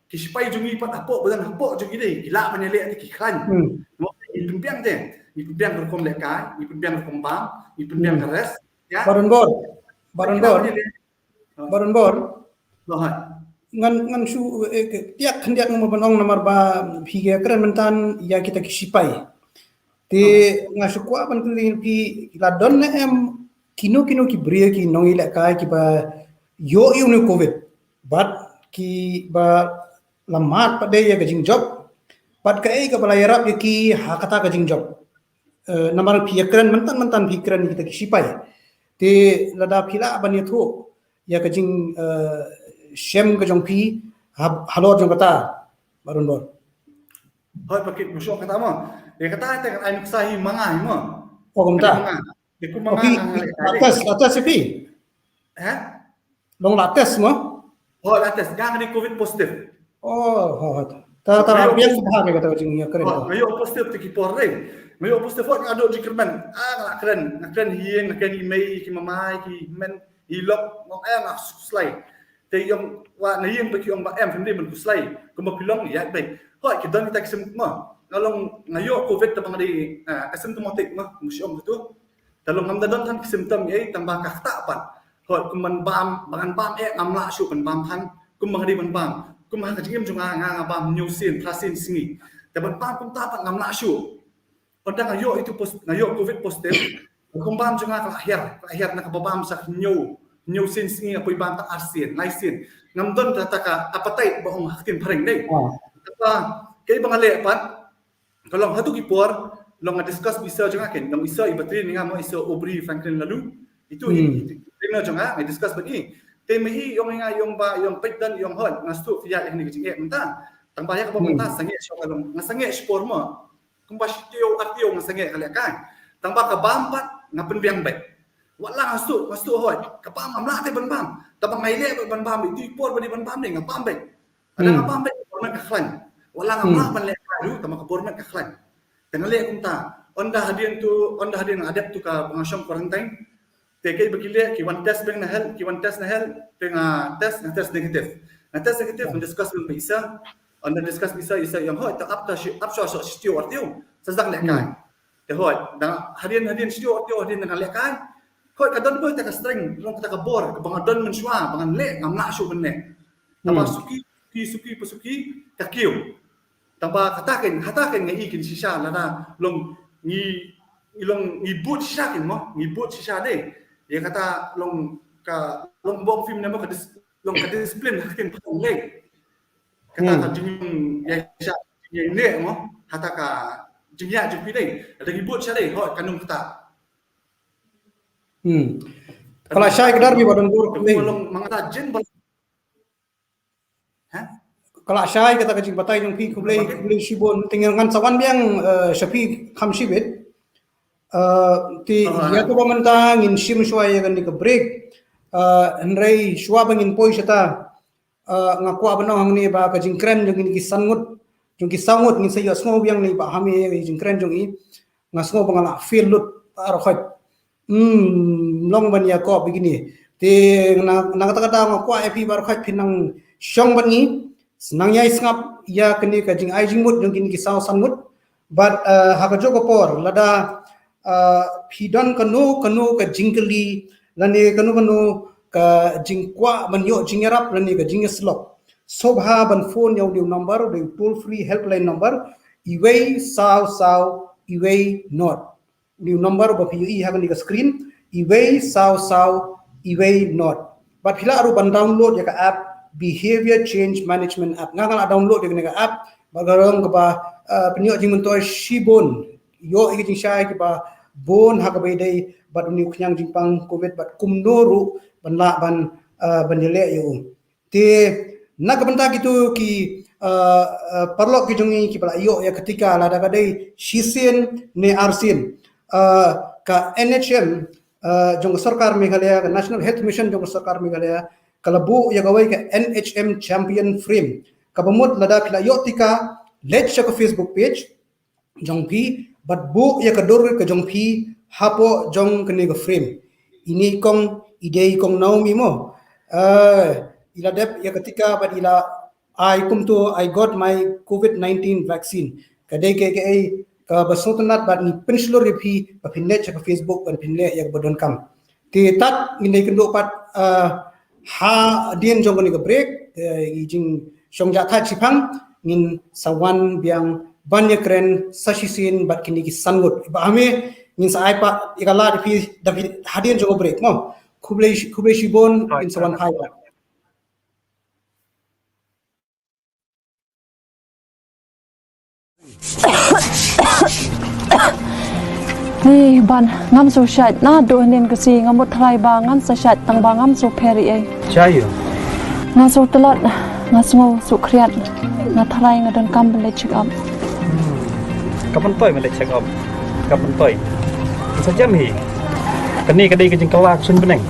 Ki sipai jong ngi pat hapoh, ba dang hapoh jong ngi dei, ki lah ban ïaleh te ki khlaiñ. Mo, ngi pynbiang te, ngi pynbiang ka rukom lehkai, ngi pynbiang ka rukom bam, ngi pynbiang ka rest. Ïa. Baron Bor. Baron Bor. Baron Bor. Ngan, ngan shu, eh, eh, tiak khyndiat ngam ban ong namar ba phi ïa kren mynta ïa kita ki sipai. Te nga shu kwah ban kylli phi, la don ne em kino kino ki briew ki nongïalehkai kiba ïoh ïa une u covid. Bad kiba la mad pat de ïa ka jingjop. Bad kaei kaba la ïarap ïa ki ha kata ka jingjop. Eh, namar phi ïa kren mynta mynta phi kren ïa kita ki sipai. Te lada phi lah ban ïathuh ïa ka jing, eh, shem ka jong phi ha, halor jong kata, Baron Bor. Hooid, ba ki mushong kata mo. Ïa kata te kan ai nuksa hi ma nga hi mo. Oh, kumta. Ïa kumba nga nga leh. La test, la test ïa phi? Ha? Long la test mo? Oh, la test. Nga nga dei covid positive. Oh, oh, oh. Ta, ta, biang bha ka kata ka jingïakren. Oh, nga ïoh positive te ki por dei. Nga ïoh positive, nga dei jingkyrmen. Ah, nga kren, nga kren hi, nga kren i mei, ki mamai, ki men, i lok, ngong eh nga slai. Te ïong wa na ïing ba ki ong ba em, phim dei ban khuslai. Kumba phi long ïa beit. Hooid, ki don kita ki symptom. Nga long nga ïoh covid te ba nga dei, ah, asymptomatic mo, kumba shu ong tu. Te long ngam da don than ki symptom ei, tang ba ka ktah pat. Hooid, kum ban bam, ba ngan bam eh, ngam lah shuh ban bam than. Kum ba nga dei ban bam. Kum ha ka jingim jong nga, nga, nga bam hynñiew sien, phra sien sngi. Te ban bam kumta pat ngam lah shuh. Ynda nga ïoh itu pos-, nga ïoh covid positive. Ka rukom bam jong nga ka la hiar, ka la hiar na kaba bam sa hynñiew, hynñiew sien sngi, nga poi bam tang ar sien, lai sien. Ngam don kata ka appetite ba ong ha ktien phareng dei. Kata kaei ba nga leh pat, ka long ha tu ki por, long nga discuss bad i sir jong nga ken, long i sir i ba train ïa nga mo, i sir Aubrey Franklin Laloo. Itu i, itu i trainer jong nga, nga discuss bad i. Te ma i ong ïa nga, i ong ba, i ong peit don, i ong hooid, nga sngewthuh phi ïaid ïa kane ka jingeh mynta. Tang ba ïa kaba mynta sangeh shuh ka long, nga sangeh shipor mo. Kumba shi taïew ar taïew nga sangeh ka lehkai. Tang ba ka bam pat nga pynbiang beit. Wat la nga sdang, nga sdang hoi. Ka bam ngam lah te ban bam. Tang ba nga ïaleh ban bam, ïa tu i por ba dei ban bam ne nga bam beit. Lada nga bam beit ka bor met ka khlaiñ. Wat la ngam lah ban lehkai ruh tang ba ka bor met ka khlaiñ. Te nga leh kumta. Ynda hadien tu, ynda hadien nga dep tu kaba nga shong quarantine. Te kiba ki leh, ki wan test beit na health, ki wan test na health, te nga test, nga test negative. Nga test negative, nga discuss beit bad i sir. Ynda discuss bad i sir, i sir ong hoi, te ap ta shi, ap shuwa shuwa shi taïew ar taïew. Sa sdang lehkai. Te hoi, da hadien, hadien shi taïew ar taïew, hadien da nga lehkai. Hoi, ka don beit kata ka strength, long kata ka bor, kaba nga don mynshuwa ba ngan leh, ngam lah shuh ban leh. Tang ba suki, suki, suki, pa suki, ka kiew. Tang ba kata kein, kata kein nga i kein shisha lada long ngi, ngi long ngi bud shisha kein mo, ngi bud shisha de. Ïa kata long ka, long bong film ne mo ka dis-, long ka discipline ha kein pha long lei. Kata ka jingïa shisha, jingïa ne mo, kata ka jingïa jingpynlei. Lada ngi bud shisha de, hoi, ka nang kata. Hmm. Ka la shai ka dar phi ba don bor khublei. Long mangta jin ba Ha? Ka la shai kata ka jingbatai jong phi, khublei, khublei shibun. Te ngan sa wan biang, eh, sha phi kham shibit. Eh, te ïa kaba mynta ngin shim shuwa ïa kane ka break. Eh, hynrei shuwa ba ngin poi shata, eh, nga kwah ban ong hangne ba ka jingkren jong kine ki san ngut, jong ki saw ngut ngin sa ïohsngew biang ne ba ha me ïa ka jingkren jong i. Nga sngew ba nga la feel lut baroh khoit. Hmm, long ban ïa kop ïa kine. Te na, na kata kata nga kwah ïa phi baroh khoit phin nang shong bad ngi. Sa nang ïai sngap ïa kane ka jingai jingmut jong kine ki saw san ngut. Bad, eh, ha kajuh ka por lada, eh, phi don kano kano ka jingkylli lane kano kano ka jingkwah ban ïoh jingïarap lane ka jingïasyllok, sngewbha ban phone ïa une u number, une u toll free helpline number, uwei saw saw uwei not. Une u number ba phi ïohi ha kane ka screen, uwei saw saw uwei not. Bad phi lah ruh ban download ïa ka app, Behavior Change Management app. Nga nga la download ïa kane ka app, bad ka long kaba, eh, pynïoh jingmyntoi shibun, ïoh ïa ka jingshai kiba bun ha kaba ïadei bad une u khñiang jingpang covid bad kumno ruh ban lah ban, eh, ban ïaleh ïa u. Te na ka bynta kito ki, eh, eh, paralok ki jong ngi kiba la ïoh ïa ka tika lada ka dei shisien ne arsien, eh, ka N H M, eh, jong ka sorkar Meghalaya, ka National Health Mission jong ka sorkar Meghalaya, ka la buh ïa kawei ka N H M Champion Frame. Kaba mut lada phi la ïoh tika, leit sha ka Facebook page jong phi bad buh ïa ka dur ka jong phi hapoh jong kane ka frame. Ine i kong i dei i kong Naomi mo. Eh, i la dep ïa ka tika bad i la ai kumto, "I got my covid nineteen vaccine." Ka dei kaei kaei kaba sngewtynnat bad ngi pynshlur ïa phi ba phin leit sha ka Facebook ban phin leh ïa kaba donkam. Te tad ngin dei kynduh pat, eh, hadien jong kane ka break, eh, i jingshong jahthait shiphang, ngin sa wan biang ban ïakren sa shisien bad kine ki san ngut. Ba ha me ngin sa ai pat ïa ka lad ïa phi da phi hadien jong ka break mo. Khublei shi-, khublei shibun, ngin sa wan phai pat. Ni Ban, ngam shu shait naduh hynnin ka sngi, nga mut tharai ba ngan sa shait tang ba ngam shu pher ei ei. Shait ïa. Nga shu tlot, nga sngew shu khriat, nga tharai nga donkam ban leit check up. Ka ban poi ban leit check up. Ka ban poi. Sa jem hi. Kane ka dei ka jingkylla ka suiñ bneng.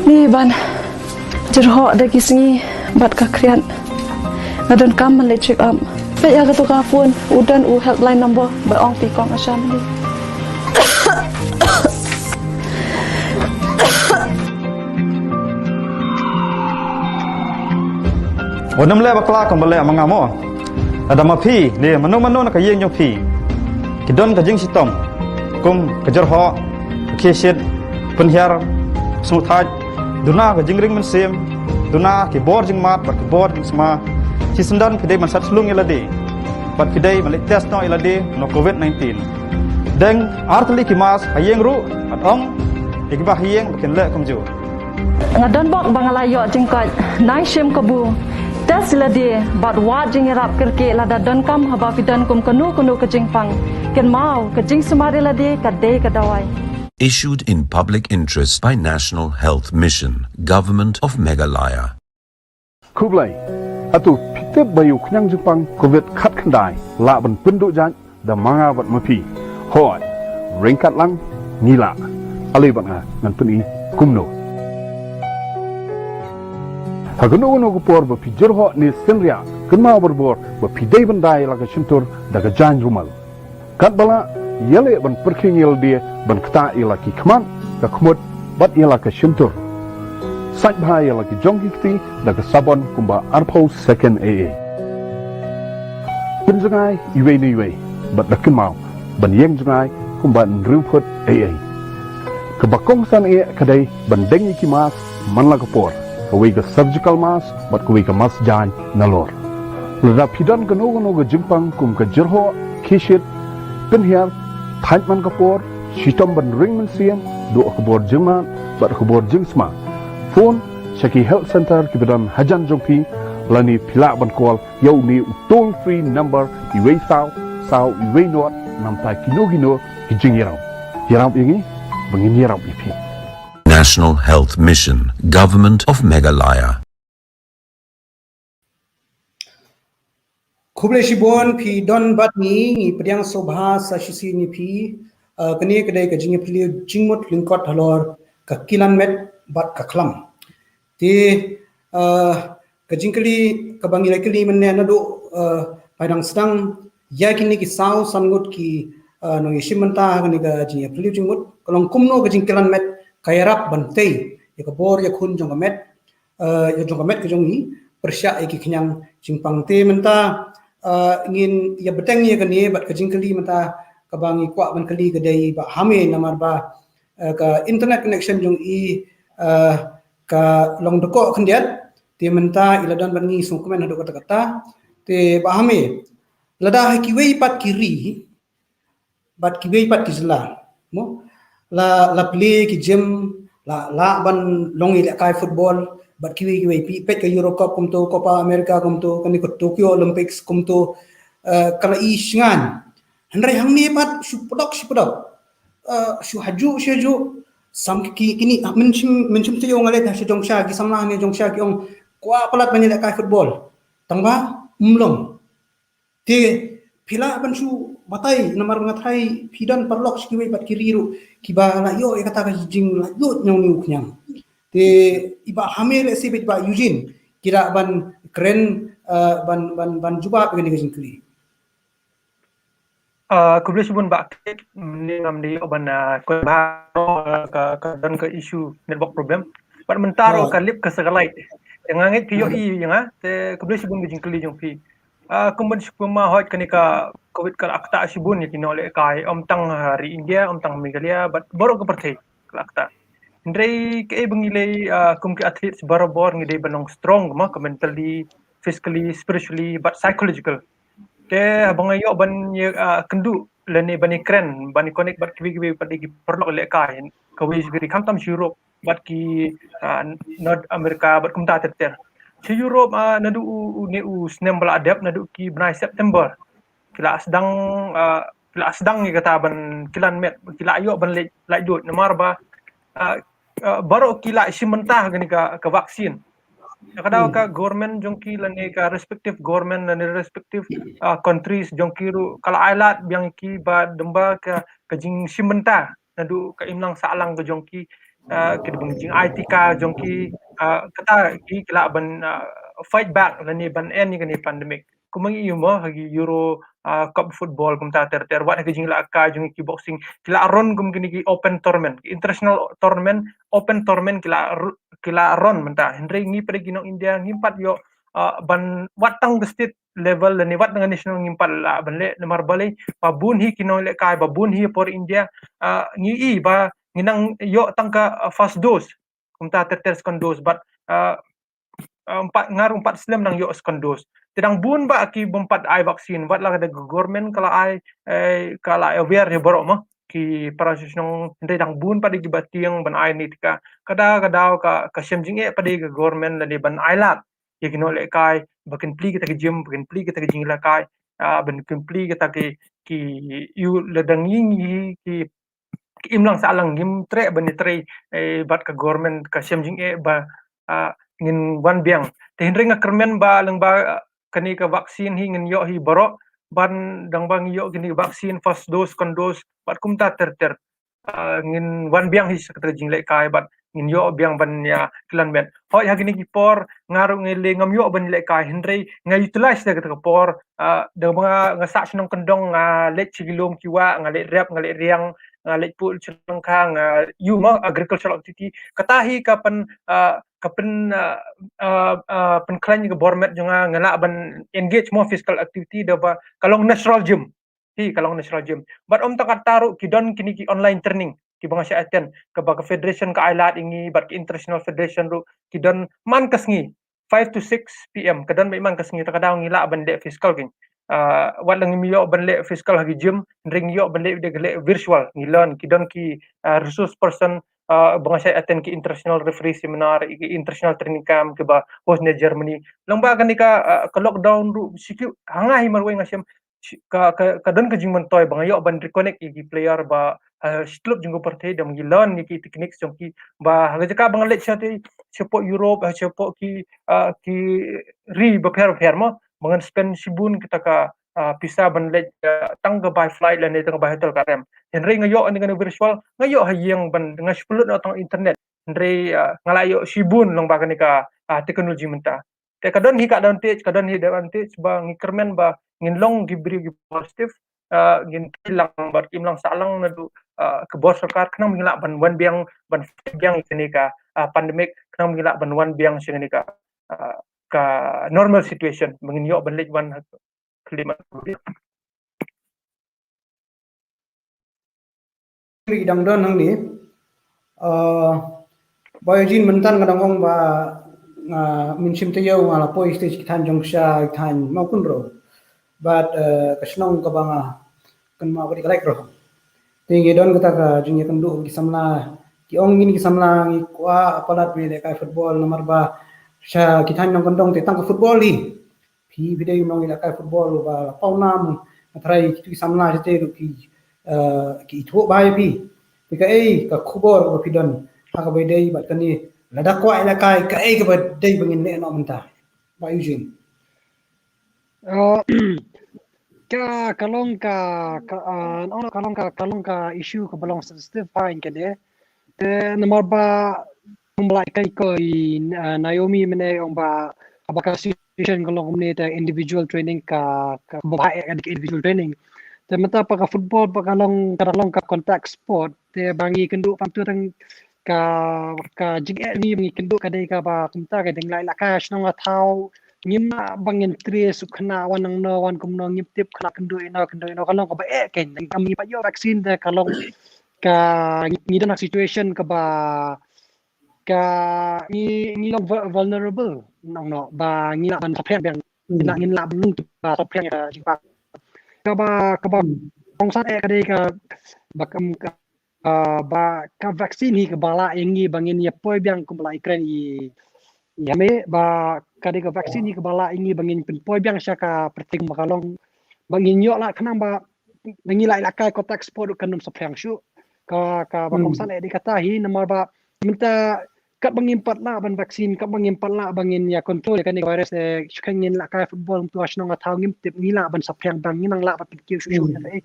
Ni Ban, jyrhoh da ki sngi bad ka khriat. Nga donkam ban leit check up. Peit ïa kato ka phone, u don u helpline number ba ong ïa i kong Asha mynne. Wat nym leh bakla kum ba leh ma nga mo. Lada ma phi ne mano mano na ka ïing jong phi ki don ka jingshitom kum ka jyrhoh, ka khie shit, pynhiar, sngewthait, duna ka jingring mynsiem, duna ki bor jingmad bad ki bor jingsma, shisyndon phi dei ban sat slung ïa lade bad phi dei ban leit test noh ïa lade na covid nineteen. Deng ar tylli ki mask ha ïing ruh bad ong ïa kiba ha ïing ba kin leh kumjuh. Nga don bok ba nga la ïoh jingkoit, nai shim kabu. Test ïa lade bad wad jingïarap kyrkieh lada donkam haba phi don kum kano kano ka jingpang. Kynmaw, ka jingsumar ïa lade ka dei ka dawai. Issued in public interest by National Health Mission, Government of Meghalaya. Khublei. Hato phi tip ba ïa u khñiang jingpang covid khatkhyndai lah ban pynduh jait Da ma nga bad ma phi. Hooid, ryngkat lang ngi lah. Ale bad nga ngan pyni kumno. Ha kano kano ka por ba phi jyrhoh ne synriah, kynmaw barabor ba phi dei ban da ïa la ka shyntur da ka jaiñ rumal. Katba lah, ïaleh ban pyrkhing ïa lade ban ktah ïa la ki khmat, ka khmut bad ïa la ka shyntur. Sait bha ïa la ki jong ki kti da ka sabon kumba arphew second ei ei. Pynjngai iwei na iwei bad da kynmaw ban ïeng jngai kumba hynriew phut ei ei. Kaba kongsan eh ka dei ban deng ïa ki mask man la ka por, kawei ka surgical mask bad kawei ka mask jaiñ nalor. Lada phi don kano kano ka jingpang kum ka jyrhoh, khie shit, pynhiar, thait man ka por, shitom ban ring mynsiem, duh ka bor jingmad bad ka bor jingsma, phone sha ki health center kiba don hajan jong phi, lane phi lah ban call ïa une u toll free number iwei saw saw iwei nod namar kino kino ki jingïarap. Ïarap ïa ngi ba ngin ïarap ïa phi. National Health Mission, Government of Meghalaya. Khublei shibun phi don bad ngi, ngi pdiang sngewbha sa shisien ïa phi. Uh, kane ka dei ka jingïapylliew jingmut lyngkot halor ka kilan met bad ka khlam. Te, uh, ka jingkylli kaba ngi la kylli mynne naduh, uh, ba dang sdang ïa kine ki saw san ngut ki, uh, nongïashim bynta ha kane ka jingïapylliew jingmut, ka long kumno ka jingkilan met ka ïarap ban tei ïa ka bor ïakhun jong ka met, uh, ïa jong ka met ka jong ngi pyrshah ïa ki khñiang jingpang. Te mynta, uh, ngin ïa bteng ïa kane bad ka jingkylli mynta kaba ngi kwah ban kylli ka dei Bah Hame namar ba, uh, ka internet connection jong i, uh, ka long dkoh khyndiat. Te mynta i la don bad ngi sngewkmen haduh katta katta. Te Bah Hame, lada ha kiwei pat ki ri bad kiwei pat ki jylla, mo, la, la plie ki gym, la, la ban long ïalehkai football bad kiwei kiwei, phi peit ka Euro Cup kumto, Copa America kumto, kane ka Tokyo Olympics kumto, eh, ka la i shngaiñ. Hynrei hangne pat shu pdok shu pdok, eh, shu hajuh shu hajuh. Sam ki, kini, ah, mynshim, mynshim te ïoh nga leit ha sha jong sha, ki samla ne jong sha ki ong kwah palat ban ïalehkai football. Tangba ym long. Te phi lah ban shu batai namar nga tharai phi don paralok sha kiwei pat ki ri ruh kiba la ïoh ïa kata ka jinglaitluid jong une u khñiang. Te i Bah Hame lehse bad i Bah Eugene ki lah ban kren, eh, ban, ban, ban jubab ïa kane ka jingkylli. Ah, khublei shibun Bah Kit, mynne ngam dei ïoh ban, ah, kren bha, ah, ka, ka don ka issue network problem. Bad mynta ruh ka lip ka sa ka light. Te nga ngeit phi ïohi ïa nga, te khublei shibun ka jingkylli jong phi. Ah, kum ban shu pynmih hooid kane ka covid ka la ktah shibun ïa ki nonglehkai, ym tang ha ri India, ym tang Meghalaya, bad baroh ka pyrthei ka la ktah. Hynrei kaei ba ngi leh, ah, kum ki athletes barabor ngi dei ban long strong, mo, ka mentally, physically, spiritually, bad psychological. Te haba nga ïoh ban ïa, ah, kynduh lane ban ïakren, ban ïa connect bad kiwei kiwei pat ki paralok lehkai, kawei sha ki ri khamtam sha Europe bad ki, ah, North America bad kumta ter ter. Sha Europe, ah, naduh u, une u snem ba la dep, naduh ki bnai September ki la sdang, ah, ki la sdang ïa kata ban kilan met, ki la ïoh ban leh, laitluid namar ba, ah, ah, baroh ki la shim bynta kane ka, ka vaccine. Ka daw ka government jong ki lane ka respective government lane respective, ah, countries jong ki ruh ka la ai lad biang ïa ki ba dang ba ka, ka jingshim bynta naduh ka imlang sahlang ka jong ki, ah, ki dei ban jingai tika jong ki, ah, kata ki, ki lah ban, ah, fight back lane ban end ïa kane pandemic. Kumba ngi ïohi mo ha ki Euro, ah, Cup football kumta ter ter, wat ha ki jinglehkai jong ki boxing, ki la run kum kine ki open tournament, ki international tournament, open tournament ki la ru-, ki la run mynta. Hynrei ngi pat ki nong India ngim pat ïoh, ah, ban wat tang ka state level lane wat tang ka national ngim pat lah ban leh namar balei ba bun hi ki nonglehkai, ba bun hi por India, ah, ngi i ba ngi nang ïoh tang ka, ah, first dose. Kumta ter ter second dose, bad, ah, ah, ym pat, nga ruh ym pat slem nang ïoh second dose. Te dang bun ba ki bym pat ai vaccine, wat la ka dei ka government ka la ai, eh, ka la aware ïa baroh mo ki para shnong, hynrei dang bun pat ki ba tieng ban ai ne tika. Ka daw, ka daw ka, ka shem jingeh pat ka government lane ban ai lad ïa ki nonglehkai ba kin plie kita ki gym, ba kin plie kita ki jinglehkai, ah, ba kin plie kita ki, ki, ïoh lada ngi, ngi ki, ki imlang sahlang ngim treh ban ïatrei, eh, bad ka government ka shem jingeh ba, ah, ngin wan biang. Te hynrei nga kyrmen ba lyngba, ah, kane ka vaccine hi ngin ïoh hi baroh, ban dang ba ngi ïoh kine vaccine first dose, second dose, bad kumta ter ter. Ah, ngin wan biang hi sa kata ka jinglehkai bad ngin ïoh biang ban ïa kylla met. Hooid ha kine ki por nga ruh nga leh ngam ïoh ban lehkai hynrei nga utilize da kata ka por, ah, da ba nga, nga sah shnong kyndong, nga leit sha ki lum ki wah, nga leit rep, nga leit riang, nga leit pur sha lyngkha, nga ïoh mo agricultural activity. Kata hi ka pyn, ah, ka pyn, ah, ah, ah, pynkhlaiñ ka bor met jong nga, nga lah ban engage mo physical activity da ba ka long natural gym. Hi ka long natural gym. Bad ym tang kata ruh ki don kine ki online training kiba nga shah attend, kaba ka federation ka ai lad ïa ngi bad ki international federation ruh ki don man ka sngi five to six P M, ka don beit man ka sngi, ta ka daw ngi lah ban leh physical keiñ. Ah, wat la ngim ïoh ban leh physical ha ki gym, hynrei ngi ïoh ban leh da ka leh virtual, ngi learn, ki don ki, ah, resource person, ah, ba nga shah attend ki international referee seminar, ki international training camp kiba host na Germany. Lyngba kane ka, ah, ka lockdown ruh, shi ki, ha nga hi marwei nga shem, shi-, ka, ka, ka don ka jingmyntoi ba nga ïoh ban reconnect ïa ki player ba, ah, shi tyllup jong ka pyrthei, da ngi learn ïa ki techniques jong ki ba ha ka jaka ba nga leit shatei, shapoh Europe, ah, shapoh ki, ah, ki ri bapher bapher mo, ba ngan spend shibun kita ka, ah, pisa ban leit, ah, tang ka bai flight lane tang ka bai hotel ka rem. Hynrei nga ïoh ïa kane ka virtual, nga ïoh ha ïing ban nga shu pynlut noh tang internet. Hynrei, ah, nga la ïoh shibun lyngba kane ka, ah, technology mynta. Te ka don hi ka advantage, ka don hi advantage ba ngi kyrmen ba ngin long ki briew ki positive, ah, ngin trei lang bad kim lang sah lang naduh, ah, ka bor sorkar, khnang ba ngin lah ban wan biang, ban fight biang ïa kane ka, ah, pandemic, khnang ba ngin lah ban wan biang sha kane ka, ah, ka normal situation, ba ngin ïoh ban leit wan ha ka khlieh mat. Ri dang don hangne. Uh, Bah Eugene, mynta nga dang ong ba nga mynsiem taïew nga la poi stage ki thaiñ Jongksha, ki thaiñ Mawkynrew. Bad, uh, ka shnong kaba nga kynmaw ka dei ka Laitrong. Te ngi don kata ka jingïakynduh ki samla, ki ong ngin ki samla ngi kwah palat ban ïalehkai football namar ba sha ki thaiñ nongkyndong te tang ka football hi. Phi, phi dei u nongïalehkai football uba la paw nam, nga tharai kitu ki samla shatei ruh ki, eh, ki ithuh bha ïa phi. Te kaei ka khubor kaba phi don ha kaba ïadei bad kane, lada kwah ïalehkai, kaei kaba dei ba ngin leh noh mynta, Bah Eugene? Eh, ka, ka long ka, ka, ah, ka long ka, ka long ka issue kaba long sensitive pha ïa kane. Te namar ba kumba la ïathuh ko i, ah, Naomi mynne, ong ba, ba ka situation ka long kumne, te individual training ka, ka ba eh ka individual training. Te mynta ba ka football ba ka long, ka long ka contact sport, te ba ngi kynduh pynban tang ka, ka jingeh ngi ba ngi kynduh ka dei kaba kumta, ka dei ngi la ïalehkai shnong ha thaw, ngim lah ba ngin trei suk khynnah wan nangno wan kumno, ngim tip khynnah kynduh ïano, kynduh ïano, ka long kaba eh keiñ. Ngi pat ïoh vaccine te ka long ka ngi, ngi don ha situation kaba ka ngi, ngi long vul-, vulnerable nangno ba ngi lah ban saphriang biang, ngi lah, ngi lah ban long ba saphriang ïa ka jingpang. Kaba, kaba kongsan eh ka dei kaba kam ka, ah, ba ka vaccine hi kaba lah ïa ngi ba ngin ïa poi biang kumba la ïakren i, i Hame, ba ka dei ka vaccine hi kaba lah ïa ngi ba ngin pynpoi biang sha ka pyrthei ba ka long, ba ngin ïoh lah khnang ba ngi la ïalehkai contact sport kan ym saphriang shuh. Ka, kaba kongsan eh dei kata hi namar ba mynta katba ngim pat lah ban vaccine, katba ngim pat lah ba ngin ïa control ïa kane ka virus, eh, shu kan ngin ïalehkai football, mynta ha shnong ha thaw ngim tip, ngi lah ban saphriang biang, ngi nang lah ban pynkiew shuh shuh ïa kata, eh.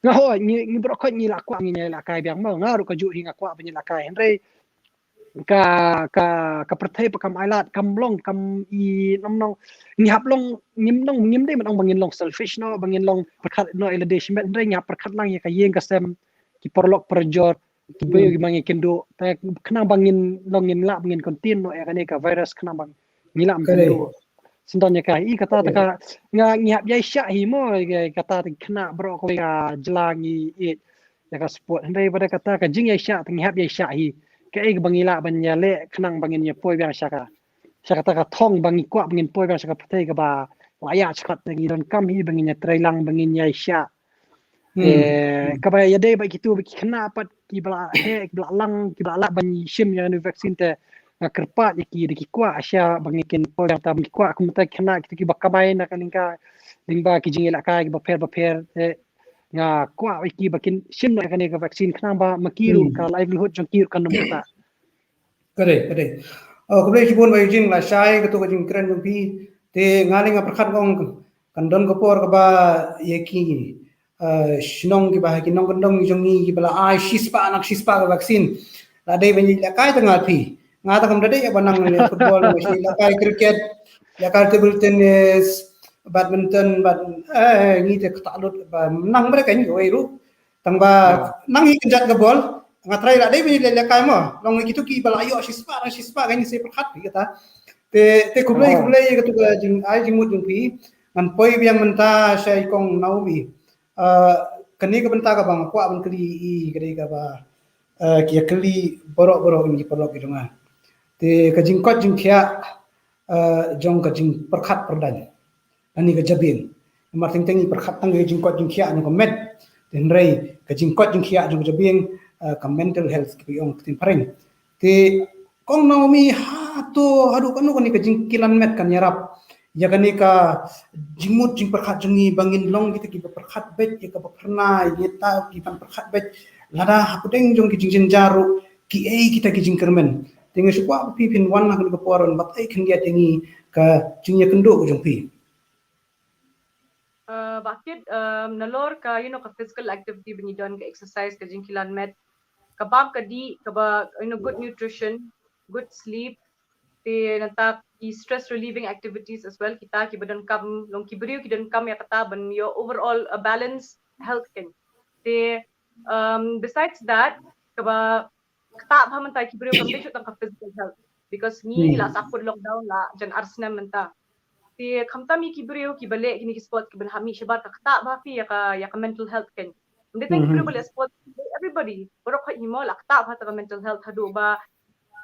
Nga hoi, ngi, ngi baroh khoit ngi la kwah ngin ïalehkai biang mo, nga ruh kajuh hi nga kwah ban ïalehkai, hynrei ka, ka, ka pyrthei ba kam ailad, kam long, kam i nong nong, ngi hap long, ngim nong, ngim dei ban ong ba ngin long selfish noh, ba ngin long pyrkhat noh ïa lade shimet, hynrei ngi hap pyrkhat lang ïa ka ïing ka sem, ki paralok parajor, ki briew kiba ngi kynduh, te khnang ba ngin long, ngin lah ba ngin contain noh ïa kane ka virus, khnang ba ngi lah ban kynduh. Sngewdon ïa ka, i kata te ka, nga, ngi hap ïaishah hi mo, ïa kata te khynnah baroh kawei ka jylla ngi ïeit ïa ka sport. Hynrei bad kata ka jingïaishah te ngi hap ïaishah hi. Kaei kaba ngi lah ban ïaleh khnang ba ngin ïa poi biang sha ka, sha kata ka thong ba ngi kwah ba ngin poi biang sha ka pyrthei kaba la ïaid shkot, te ngi donkam hi ba ngin ïa trei lang, ba ngin ïaishah. Hmm. Eh, kaba ïadei bad kitu, bad ki khynnah pat kiba la heh, kiba la lang, kiba la lah ban shim ïa kane ka vaccine te nga kyrpad ïa ki, da ki kwah shah ba ngi kin poi biang, te ba ngi kwah kumta ki khynnah kitu kiba kamai na ka lyngba, lyngba ki jingïalehkai kiba pher ba pher, eh, nga kwah ïa ki ba kin shim noh ïa kane ka vaccine khnang ba ma ki ruh, hmm, ka livelihood jong ki ruh kan ym ktah. Ka dei, ka dei. Oh, khublei shibun Bah Eugene, lashai kato ka jingkren jong phi. Te nga lei nga pyrkhat, nga ong Kan don ka por kaba ïa ki, eh, shnong kiba ha ki nongkyndong jong ngi kiba la ai shispah na shispah ka vaccine. La dei ban ïalehkai tang ha phi. Nga te kam da dei ïa ba nang ïa football, nga shu ïalehkai cricket, ïalehkai table tennis, badminton, bad, eh, ngi te kata lut ba nang ba dei ka ngi wei ruh. Tang ba nang hi kynjat ka bol, nga trai la dei ba ngi leh leh kai mo. Long ngi kitu kiba la ïoh shispah, nang shispah ka ngi se pyrkhat phi kata. Te, te khublei, khublei ïa katu ka jing, ai jingmut jong phi. Ngan poi biang mynta sha i Kong Naomi. Ah, kane ka bynta kaba nga kwah ban kylli i ka dei kaba, ah, ki ïa kylli baroh baroh ngi paralok ki jong nga. Te ka jingkoit jingkhiah, ah, jong ka jingpyrkhat pyrdaiñ. Ani ka jabieng. Namar teng teng i pyrkhat tang ka jingkoit jingkhiah jong ka met. Te hynrei ka jingkoit jingkhiah jong ka jabieng, ah, ka mental health kiba ong ka ktien phareng. Te Kong Naomi, hato haduh katno kane ka jingkilan met kan ïarap ïa kane ka jingmut jingpyrkhat jong ngi ba ngin long kita kiba pyrkhat beit ïa kaba pyrna ïa kita kiban pyrkhat beit lada hapdeng jong ki jingjynjar ruh kiei kita ki jingkyrmen. Te nga shu kwah ba phi phin wan ha kane ka por ban batai khyndiat ïa ngi ka jingïakynduh jong phi. Uh, ba kit, um, nalor ka, you know, ka physical activity ba ngi don, ka exercise, ka jingkilan met, ka bam ka dih, kaba, you know, good nutrition, good sleep, te nangta ki stress relieving activities as well, kita kiba donkam, long ki briew ki donkam ïa kata ban ïoh overall a balanced health kan. Te, um, besides that, kaba ktah bha mynta ki briew kam dei shuh tang ka physical health, because ngi la sah kut lockdown la jan ar snem mynta. Te khamtam ïa ki briew kiba leh kine ki sports kiban hap mih shabar, ka ktah bha phi ïa ka, ïa ka mental health kan. Ym dei tang ki briew ba leh sports, everybody, baroh khoit hi mo, la ktah bha ta ka mental health haduh ba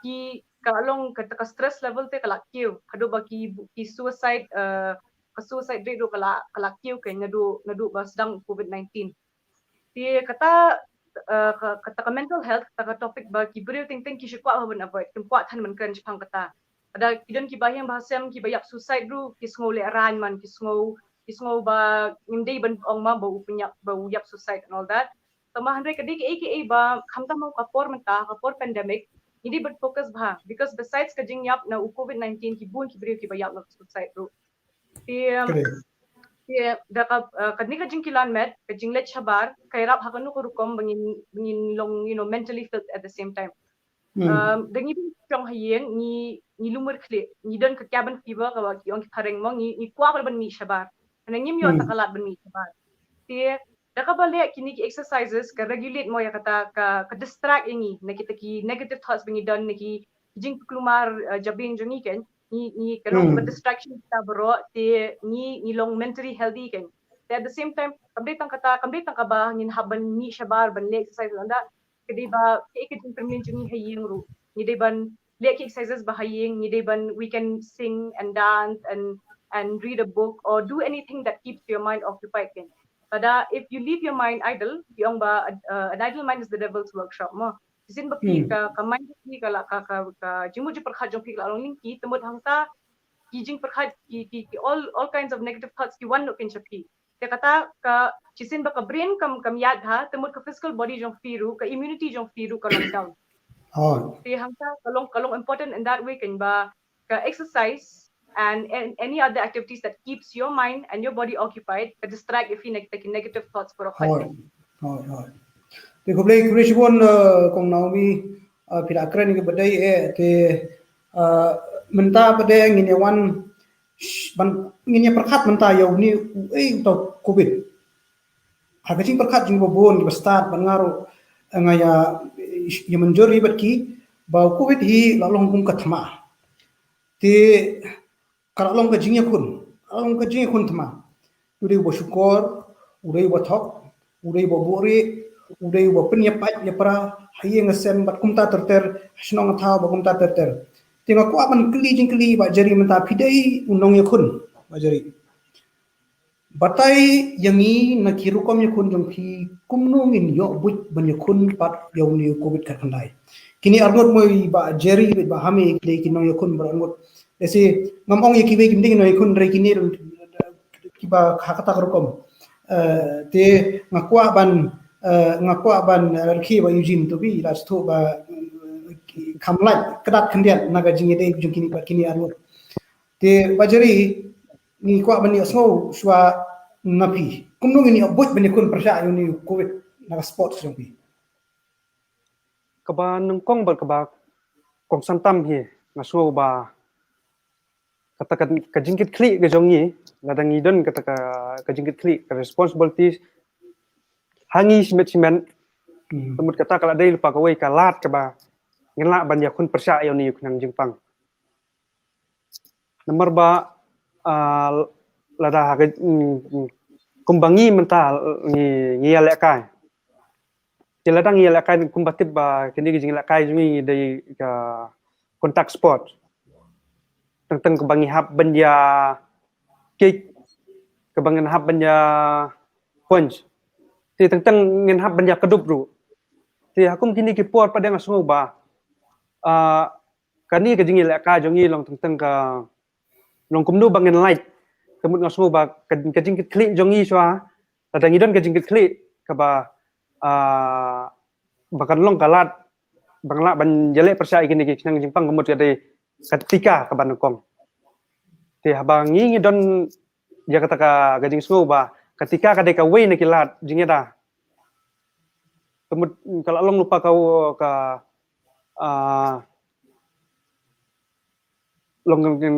ki, ka long ka, ka stress level te ka la kiew, haduh ba ki, ki suicide, uh, ka suicide rate ruh ka la, ka la kiew kan naduh, naduh ba sdang covid nineteen. Te kata, uh, ka, kata ka mental health, kata ka topic ba ki briew teng teng ki shu kwah ban avoid, kim kwah than ban kren shaphang kata. Lada ki don kiba ïeng ba ha sem kiba ïap suicide ruh, ki sngew lehraiñ man, ki sngew, ki sngew ba ngim dei ban ong ma ba u pynïap, ba u ïap suicide and all that. Tangba hynrei ka dei kaei kaei ba khamtam ha ka por mynta, ka por pandemic, ngi dei ban focus bha, because besides ka jingïap na u covid nineteen, ki bun ki briew kiba ïap na ka suicide ruh. Te, te da ka, uh, kane ka jingkilan met, ka jingleit shabar, ka ïarap ha kano ka rukom ba ngin, ba ngin long, you know, mentally fit at the same time. Um, da ngi bun shong ha ïing, ngi, ngi lum khlieh, ngi don ka cabin fever kaba ki ong ki phareng mo, ngi, ngi kwah ban mih shabar. Hynrei ngim ïoh ta ka lad ban mih shabar. Te da kaba leh kine ki exercises ka regulate mo ïa kata, ka, ka distract ïa ngi na kita ki negative thoughts ba ngi don, na ki jingkulmar, uh, jabieng jong ngi kan. Ngi, ngi ka long ka distraction kita baroh, te ngi, ngi long mentally healthy kan. Te at the same time, kam dei tang kata, kam dei tang kaba ngin hap ban mih shabar ban leh exercise lada, ka dei ba kaei ka jingkyrmen jong ngi ha ïing ruh. Ngi dei ban leh ki exercises ba ha ïing, ngi dei ban, we can sing and dance and, and read a book or do anything that keeps your mind occupied kan. Lada if you leave your mind idle, ki ong ba, uh, an idle mind is the devil's workshop mo. Shisien ba ki, ka, ka mind ki ka la, ka, ka, ka jingmut jingpyrkhat jong phi ka la long lyngkhi, te mut hangta ki jingpyrkhat, ki, ki, ki all, all kinds of negative thoughts ki wan noh kein sha phi. Te kata ka, shisien ba ka brain kam, kam ïaid bha, te mut ka physical body jong phi ruh, ka immunity jong phi ruh ka long down. Te hangta ka long, ka long important in that way kein ba ka exercise and, and any other activities that keeps your mind and your body occupied, ka distract ïa phi na kita ki negative thoughts baroh. Hooid, hooid, hooid. Te khublei, khublei shibun, uh, Kong Naomi, uh, phi la kren ïa kaba dei eh, te, uh, mynta pat de ngin ïa wan, sh-, ban, ngin ïa pyrkhat mynta ïa une uei uta u covid. Ha ka jingpyrkhat jong ngi ba bun kiba stad bad nga ruh, eh, nga ïa, ïa mynjur ïa bad ki ba u covid hi la long kum ka thma. Te ka la long ka jingïakhun, ka la long ka jingïakhun thma. U dei uba shukor, u dei uba thok, u dei uba buhrieh, u dei uba pynïapait ïapra ha ïing ha sem bad kumta ter ter, ha shnong ha thaw bad kumta ter ter. Te nga kwah ban kylli jingkylli Bah Jerry mynta, phi dei u nongïakhun Bah Jerry. Batai ïa ngi na ki rukom ïakhun jong phi, kumno ngin ïoh buit ban ïakhun pat ïa une u covid khatkhyndai. Kine arngut mo i Bah Jerry bad Bah Hame ki dei ki nongïakhun ba arngut. Lehse ngam ong ïa kiwei kim dei ki nongïakhun, hynrei kine kiba ha kata ka rukom. Eh, te nga kwah ban, eh, nga kwah ban, eh, rkhie Bah Eugene, to phi la sdang ba, eh, kham lait kdar khyndiat na ka jingïadei jong kine pat kine arngut. Te Bah Jerry, ngi kwah ban ïohsngew shuwa na phi. Kumno ngin ïoh buit ban ïakhun pyrshah ïa une u covid na ka sports jong phi? Kaba nyngkong bad kaba kongsan tam hi, nga sngew ba kata ka, ka jingkitkhlieh ka jong ngi, lada ngi don kata ka, ka jingkitkhlieh, ka responsibilities ha ngi shimet shimet. Hmm. Te mut kata ka la dei lypa kawei ka lad kaba ngin lah ban ïakhun pyrshah ïa une u khñiang jingpang. Namar ba, ah, lada ha ka, mm, mm, kumba ngi mynta ngi, ngi ïalehkai. Te lada ngi ïalehkai kumba tip ba kine ki jinglehkai jong ngi dei ka contact sport. Teng teng kaba ngi hap ban ïa kick, kaba ngin hap ban ïa punch. Te teng teng ngin hap ban ïa kdup ruh. Te ha kum kine ki por pat nga sngew ba, ah, kane ka jingïalehkai jong ngi long teng teng ka, long kumno ba ngin lait. Te mut nga sngew ba ka, ka jingkitkhlieh jong ngi shuwa, lada ngi don ka jingkitkhlieh kaba, ah, ba kan long ka lad ba ngin lah ban ïaleh pyrshah ïa kine ki khñiang jingpang, ka mut ka dei ka tika kaba nyngkong. Te haba ngi, ngi don ïa kata ka, ka jingsngew ba ka tika ka dei kawei na ki lad jingïada. Te mut ka la long lypa ka, ka, ah, long kan, kan,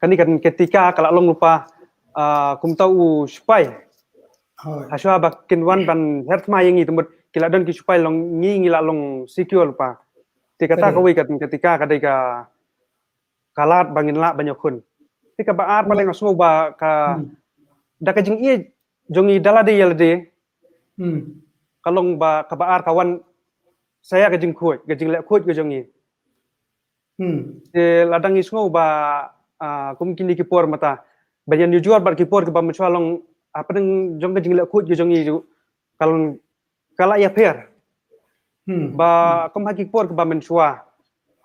kane kan ka tika ka la long lypa, ah, kumta u sipai. Hooid. Hashwa ba kin wan ban her thma ïa ngi, te mut ki la don ki sipai, long ngi, ngi la long secure lypa. Te kata, correct, kawei ka, ka tika ka dei ka, ka lad ba ngin lah ban ïakhun. Te kaba ar pat, correct, nga sngew ba ka, hmm, da ka jingïeit jong ngi da lade ïa lade. Hmm. Ka long ba kaba ar ka wan sa ïa ka jingkhuid, ka jingleh khuid ka jong ngi. Hmm. Te lada ngi sngew ba, ah, kum kine ki por mynta, ban ïanujor bad ki por kiba mynshuwa, long hapdeng jong ka jingleh khuid ka jong ngi ju ka long ka la ïapher. Hmm. Ba, hmm, kum ha ki por kiba mynshuwa,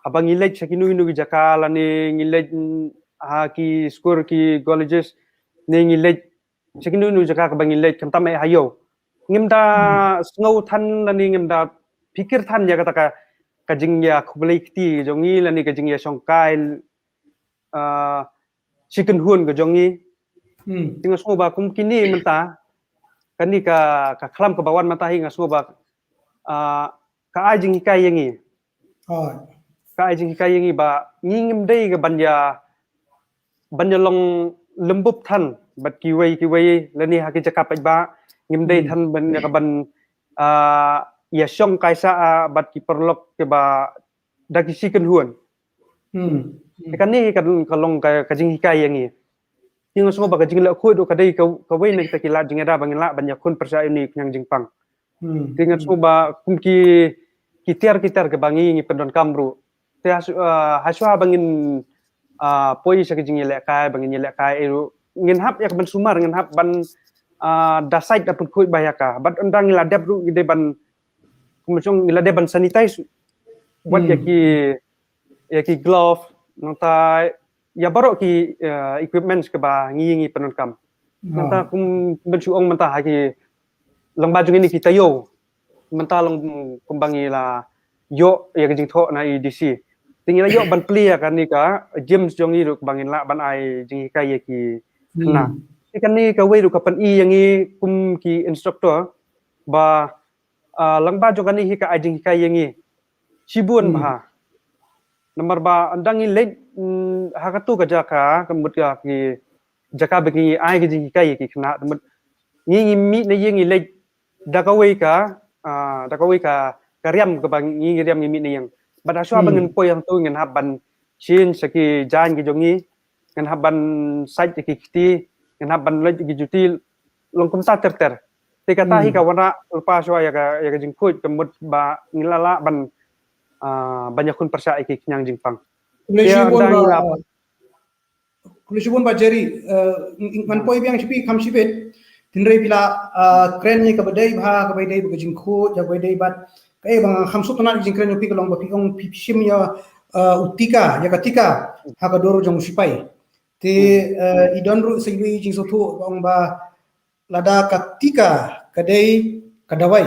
haba ngi leit sha kino kino ki jaka lane ngi leit, mm, ha ki skul ki colleges, ne ngi leit sha kino kino jaka kaba ngi leit, khamtam eh ha ïew, ngim da, hmm, sngew than lane ngim da phikir than ïa kata ka, ka jingïakhublei kti jong ngi lane ka jingïashongkai, ah, shi kynhun ka jong ngi. Hmm. Te nga sngew ba kum kine mynta, kane ka, ka khlam kaba wan mynta hi, nga sngew ba, ah, ka ai jinghikai ïa ngi. Hooid. Ka ai jinghikai ïa ngi ba ngi ngim dei ka ban ïa, ban ïa long lymbup than bad kiwei kiwei lane ha ki jaka paidbah, ngim dei, hmm, than ban ïa ka ban, ah, ïashongkai sah, ah, bad ki paralok kiba da ki shi kynhun. Hmm. Te kane ka, ka long ka, ka jinghikai ïa ngi. Te nga sngew ba ka jingleh khuid ruh ka dei ka, kawei na kita ki lad jingïada ba ngin lah ban ïakhun pyrshah ïa une u khñiang jingpang. Hmm. Te nga sngew ba kum ki, ki tiar ki tiar kiba ngi, ngi pyndonkam ruh. Te hash-, ah, hashwa ba ngin, ah, poi sha ka jingïalehkai, ba ngin ïalehkai, eh, ruh ngin hap ïa ka ban sumar, ngin hap ban, ah, da sait da pynkhuid bha ïa ka. Bad ynda ngi la dep ruh ngi dei ban, kumba jong ngi la dei ban sanitize. Wat, hmm, ïa ki, ïa ki glove, nangta ïa baroh ki, eh, equipments kiba ngi, ngi pyndonkam. Ah. Nangta kum, kumba shu ong mynta ha ki lyngba jong ngi ki taïew. Mynta long kumba ngi la ïoh ïa ka jingthoh na A D C. Te ngi la ïoh ban plie ïa kane ka gyms jong ngi ruh ba ngin lah ban ai jinghikai ïa ki khynnah. Hmm. Te kane kawei ruh ka pyni ïa ngi kum ki instructor ba, ah, lyngba jong kane hi ka ai jinghikai ïa ngi shibun, hmm, bha. Namar ba ynda ngi leit, mm, ha kato ka jaka, ka mut ka ki jaka ba ngi ai ka jinghikai ïa ki khynnah, te mut ngi, ngi mih na ïing, ngi leit da kawei ka, ah, da kawei ka, ka riam kaba ngi, ngi riam ngi mih na ïing. Bad hashwa ba, hmm, ngin poi hangto ngin hap ban shin sha ki jaiñ ki jong ngi, ngin hap ban sait ïa ki kti, ngin hap ban leit ïa ki juti, long kumta ter ter. Te kata hi, hmm, ka wanrah lypa shuwa ïa ka, ïa ka jingkhuid, ka mut ba ngin lah lah ban, ah, ban ïakhun pyrshah ïa ki khñiang jingpang. Khublei shibun, ynda ngi la, ah, Khublei shibun Bah Jerry, eh, ng-, ng-, ngan poi biang sha phi kham shibit. Hynrei phi la, eh, kren ïa kaba dei bha, kaba dei bad ka jingkhuid, kaba dei bad kaei ba nga kham sngewtynnat ïa ka jingkren jong phi ka long ba phi ong phi shim ïa, eh, u tika, ïa ka tika ha ka dur jong u sipai. Te, eh, i don ruh sa iwei i jingsngewthuh ba ong ba lada ka tika ka dei ka dawai,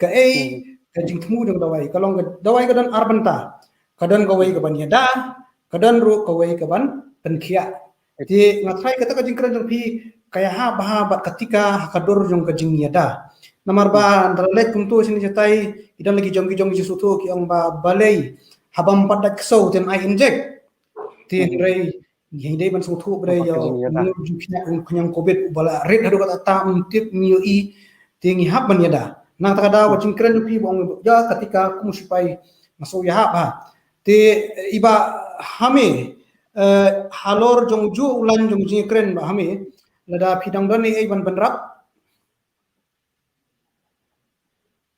kaei ka jingthmu jong ka dawai? Ka long ka dawai ka don ar bynta. Ka don kawei ka ban ïada, ka don ruh kawei ka ban pynkhiah. Te nga tharai kata ka jingkren jong phi ka ïahap bha bad ka tika ha ka dur jong ka jingïada. Namar ba nda leit kumto shane shatai, i don la ki jong ki jong ki sngewthuh ki ong ba balei haba ym pat da ksew te yn ai injek. Te hynrei ngi dei ban sngewthuh ba dei ïa u jingkhñiang, u khñiang covid uba la rit haduh katta katta, ym tip, ym ïohi. Te ngi hap ban ïada. Nangta ka daw ka jingkren jong phi ba ong ïa ka tika kum u sipai nga sngew ïahap bha. Te i Bah Hame, eh, halor jong juh u lain jong jingkren Bah Hame, lada phi dang don ei ei ban bynrap.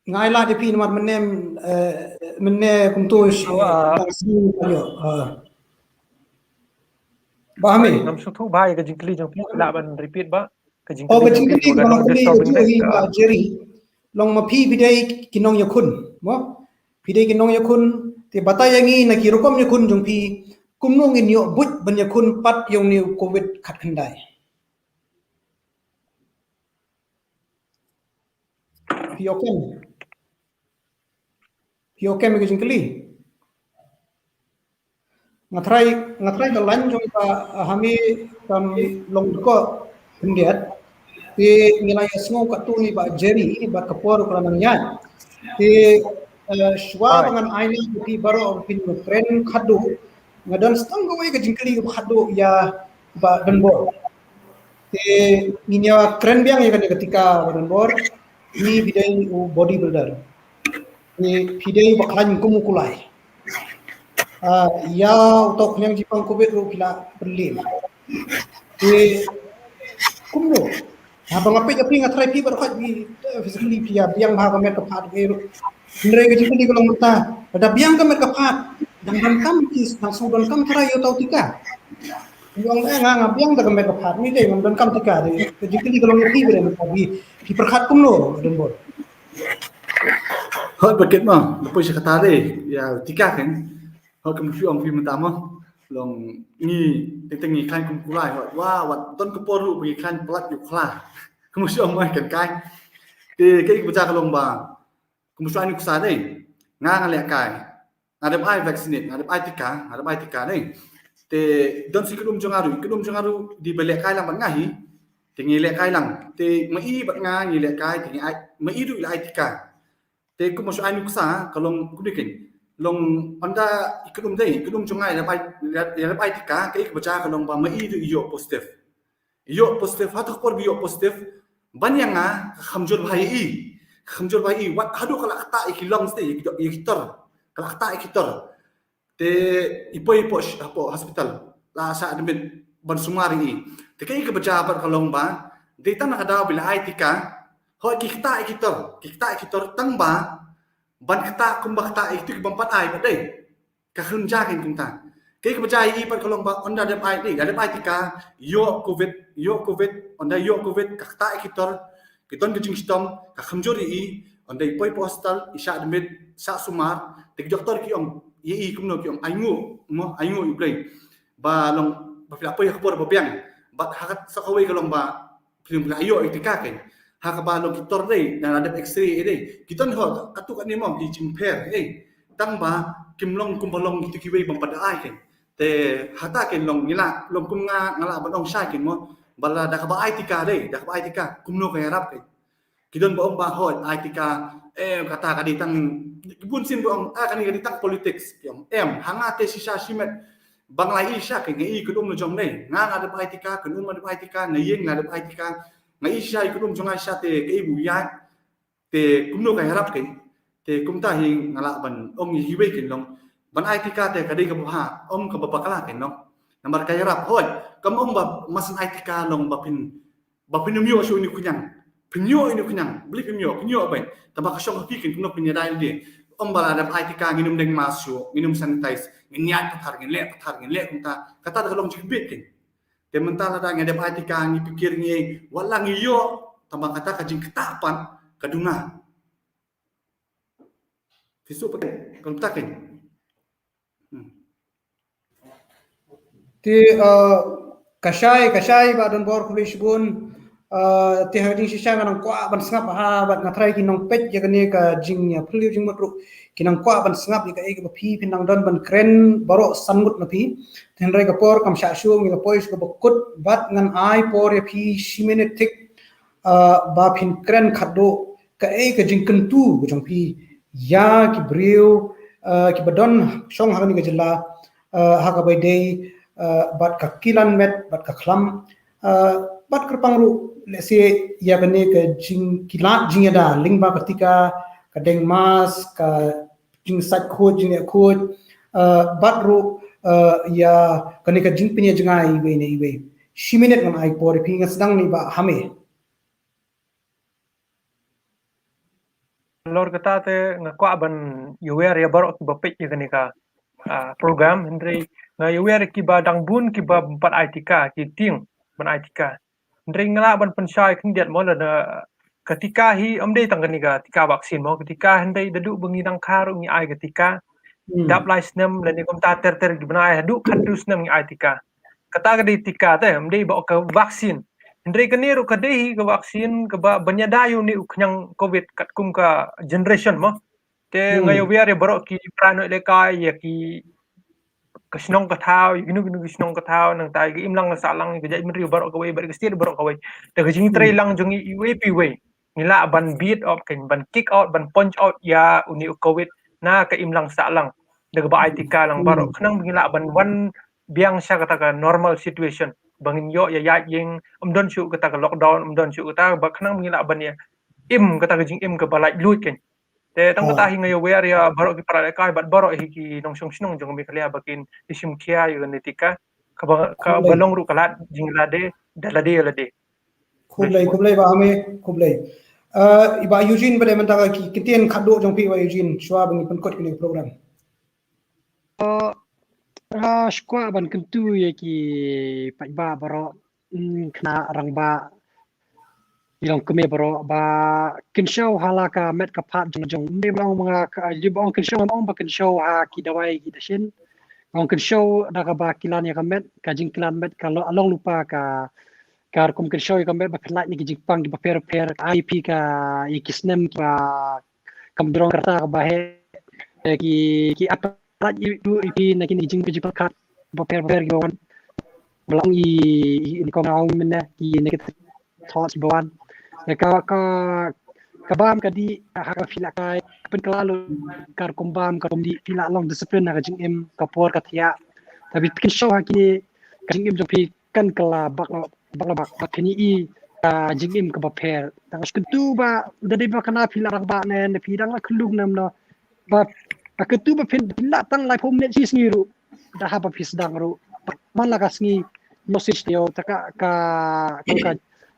Nga ai lad ïa phi namar mynne, eh, mynne kumto. Bah Hame, ngam sngewthuh bha ïa ka jingkylli jong phi, lah ban repeat Bah. Ka jingkylli jong phi, ka jingkylli jong phi hi Bah Jerry. Long ma phi phi dei ki nongïakhun mo? Phi dei ki nongïakhun, te batai ïa ngi na ki rukom ïakhun jong phi, kumno ngin ïoh buit ban ïakhun pat ïa une u covid khatkhyndai? Phi ïoh kem? Phi ïoh kem ïa ka jingkylli? Nga tharai, nga tharai ka lain jong Bah Hame kam long dkoh khyndiat. Te ngi la ïa sngew katto ne Bah Jerry ba ka por ka la nang ïaid. Te, eh, shuwa ba ngan ai lad ïa phi baroh ba phin kren khadduh, nga don sa tang kawei ka jingkylli kaba khadduh ïa Bah Donbor. Te ngin ïa kren biang ïa kane ka tika Bah Donbor. Phi, phi dei u bodybuilder. Phi, phi dei uba khlaiñ kum u kulai. Ah, ïa uto u khñiang jingpang covid ruh phi la pynliem. Te kumno? Haba nga peit ïa phi nga tharai phi baroh khoit phi, eh, physically phi ïa biang bha ka met ka phad ruh. Hynrei ka jingkylli ka long mynta, lada biang ka met ka phad, dang donkam ki, dang shu donkam tharai ïa uto u tika? Phi ong, eh, nga, nga biang da ka met ka phad, mynta ngam donkam tika. Te ka jingkylli ka long ïa phi ba dei mynta, phi, phi pyrkhat kumno, Bah Donbor? Hooid, ba kit mo, ba poi sha kata dei, ïa tika kein. Hooid, kum shu ong phi mynta mo, long ngi, teng teng ngi khlaiñ kum kulai, hooid, wa, wat don ka por ruh ba ngi khlaiñ palat ïa u khla. Kum shu ong mo, kein kai. Te kaei kaba jia ka long ba kum shu ai nuksa dei, nga nga lehkai, nga dep ai vaccinate, nga dep ai tika, nga dep ai tika dei. Te don sa i kynum jong nga ruh, i kynum jong nga ruh dei ba lehkai lang bad nga hi. Te ngi lehkai lang, te ma i bad nga ngi lehkai, te ngi ai, ma i ruh i la ai tika. Te kum shu ai nuksa ka long kumne kein, long ynda i kynum dei, i kynum jong nga i la ai, i la ai tika, kaei kaba jia ka long ba ma i ruh i ïoh positive. Ïoh positive, ha kato ka por ba ïoh positive, ban ïa nga ka kham jur bha ïa i, ka kham jur bha ïa i, wat haduh ka la ktah ïa ki lungs te, ïa ki, ïa ki tor, ka la ktah ïa ki tor. Te i poi, i poi hapoh hospital, la shah admit ban sumar ïa i. Te kaei kaba jia pat ka long ba dei tang na ka daw ba i la ai tika, hooid ki ktah ïa ki tor, ki ktah ïa ki tor, tang ba ban ktah kumba ktah ïa kito ki bym pat ai pat dei. Ka khlem jia kein kumta. Kaei kaba jia ïa i pat ka long ba ynda dep ai, dei, ynda dep ai tika, ïoh covid, ïoh covid, ynda ïoh covid, ka ktah ïa ki tor, ki don ka jingshitom, ka kham jur ïa i, ynda i poi hapoh hospital, i shah admit, shah sumar, te ki doktor ki ong ïa i kumno, ki ong ainguh, mo, ainguh ïa U Blei. Ba long, ba phi la poi ha ka por ba biang, bad ha kata sa kawei ka long ba phi la ïoh ïa i tika kein. Ha kaba long ki tor dei, la dep X-ray dei. Ki don ho, katto katne mo ki jingpher dei. Tang ba kim long kumba long kito kiwei bym pat da ai kein. Te hata kein long ngi la, long kum nga, nga lah ban ong shai kein mo. Ba lada kaba ai tika dei, da kaba ai tika, kumno ka ïarap kein. Ki don ba ong ba hooid ai tika, eh, kata ka dei tang, ki bun sien ba ong, ah, kane ka dei tang politics. Ki ong em, ha nga te shisha shimet ba nga la ïohi shisha kein, nga ïohi i kynum la jong dei. Nga la dep ai tika, kynum la dep ai tika, na ïing la dep ai tika. Nga ïohi shisha i kynum jong nga shisha te kaei ba u ïaid. Te kumno ka ïarap kein. Te kumta hi nga lah ban ong ïa kiwei kein long, ban ai tika te ka dei kaba bha, ym kaba bakla kein long. Namar ka ïarap, hooid, kam ong ba must ai tika long ba phin, ba phin ym ïoh shuh ïa une u khñiang. Phin ïoh ïa une u khñiang, balei phim ïoh, phin ïoh beit. Tangba ka shong ha phi kein kumno phin ïada ïalade. Ym ba la dep ai tika ngin ym deng mask shuh, ngin ym sanitize, ngin ïaid pathar, ngin leh pathar, ngin leh kumta. Kata ka long jingkbit kein. Te mynta lada ngi dep ai tika ngi pyrkhat ngi, wat la ngi ïoh, tangba kata ka jingktah pat ka duna. Phi shu pat, kumta kein. Hmm. Te, uh, ka shai, ka shai Bah Donbor, khublei shibun. Uh, te ha jingshisha nga nang kwah ban sngap ha bad nga trai ki nongpeit ïa kane ka jingïaphylliew jingmut ruh ki nang kwah ban sngap ïa kaei kaba phi phin nang don ban kren baroh san ngut na phi. Te hynrei ka por kam shah shuh, ngi la poi sha kaba kut bad ngan ai por ïa phi shi minit thik, uh, ba phin kren khatduh kaei ka jingkyntu ka jong phi ïa ki briew, uh, kiba don shong ha kane ka jylla, uh, ha kaba ïadei, uh, bad ka kilan met bad ka khlam, uh, bad kyrpang ruh lehse ïa kane ka jing, ki lad jingïada lyngba ka tika, ka deng mask, ka jingsait khuid, jingeh khuid, uh, bad ruh, uh, ïa kane ka jingpynïaid jngai iwei na iwei. Shi minit ngan ai por ïa phi, ngan sdang na i Bah Hame. Halor kata te nga kwah ban ïawer ïa baroh kiba peit ïa kane ka, ah, program, hynrei nga ïawer ïa kiba dang bun kiba ym pat ai tika, ki tieng ban ai tika. Hynrei nga lah ban pynshai khyndiat mo, lada ka tika hi ym dei tang kane ka tika vaccine mo, ka tika hynrei da duh ba ngi dang kha ruh ngi ai ka tika. Hmm. Dap lai snem lane kumta ter ter ki bnai, haduh khatduh snem ngi ai tika. Kata ka dei tika te, ym dei ba ka vaccine. Hynrei kane ruh ka dei hi ka vaccine kaba ban ïada ïa une u khñiang covid katkum ka generation mo. Te nga ïawer ïa baroh ki para nongïalehkai, ïa ki, ka shnong ka thaw, ïa kino kino ki shnong ka thaw, nangta ïa ka imlang sahlang, ïa ka jaitbynriew baroh kawei, bad ka state baroh kawei. Te ka jingtrei lang jong ngi iwei pa iwei, ngi lah ban beat off, kan, ban kick out, ban punch out ïa une u covid na ka imlang sahlang da kaba ai tika lang baroh, khnang ba ngi lah ban wan biang sha kata ka normal situation, ba ngin ïoh ïa ïaid ïeng, ym don shuh kata ka lockdown, ym don shuh kata, ba khnang ba ngi lah ban ïa im kata ka jingim kaba laitluid, kan. Te tang kata hi nga ïawer ïa baroh ki para lehkai bad baroh hi ki nongshong shnong jong ka Meghalaya ba kin ïashim khia ïa kane ka tika, kaba, kaba long ruh ka lad jinglade da lade ïa lade. Khublei, khublei Bah Hame, khublei. Uh, i Bah Eugene pat mynta ka ki ktien khatduh jong phi Bah Eugene shuwa ba ngi pynkut kane ka program. Uh, uh, shuwa ban kyntu ïa ki paidbah baroh, mm, khynnah rangbah, ki longkmie baroh ba kynshew ha la ka met ka phad jong jong. Ym dei ba ong ba nga ka, ïa ba ong kynshew, ong ba kynshew ha ki dawai ki dashin. Ong kynshew da kaba kilan ïa ka met, ka jingkilan met ka lo-, long lypa ka, ka rukom kynshew ïa ka met ba pynlait na ki jingpang kiba pher pher, ai phi ka, ïa ki snem kiba kam jrong kata kaba heh, eh, ki, ki ap rat ïa u ïa phi na kine ki jing, ki jingpyrkhat bapher bapher kiba wan. Ba long i, i, i kong au mynne ki negative thoughts kiba wan. Ka, ka, ka bam ka dih ha ka phi lehkai, pynkylla lut ka rukom bam ka rukom dih, phi lah long discipline ha ka jingim, ka por ka thiah. Tapi phi kynshew ha kine ka jingim jong phi kan kylla bak bak bak, bak kine i ka jingim kaba pher. Tang shu kyntu ba da dei ba kane phi la rangbah ne, ne phi dang la khyllung ne em no. Ba, ba kyntu ba phin, phin lah tang laiphew minit shi sngi ruh. Da haba phi sdang ruh. Man la ka sngi message te ïoh ta ka, ka, ka, ka,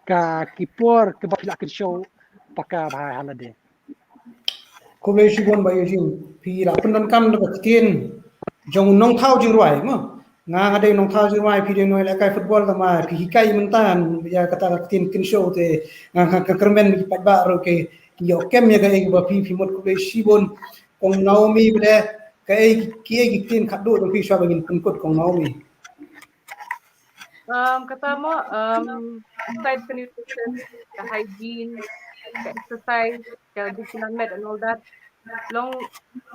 ka ki por kaba phi la kynshew ba ka bha ha lade. Khublei shibun Bah Eugene, phi la pyndonkam da ka ktien jong u nongthaw jingrwai mo. Nga nga dei nongthaw jingrwai, phi dei nongïalehkai football, tangba phi hikai mynta ïa kata ka ktien kynshew te nga, nga, nga kyrmen ki paidbah ruh ki ïoh kem ïa kaei ba phi, phi mut. Khublei shibun Kong Naomi, bad kaei ki, kiei ki ktien khatduh jong phi shuwa ba ngin pynkut Kong Naomi. Um, kata mo, um, side ka nutrition, ka hygiene, ka exercise, ka jingkilan met and all that. Long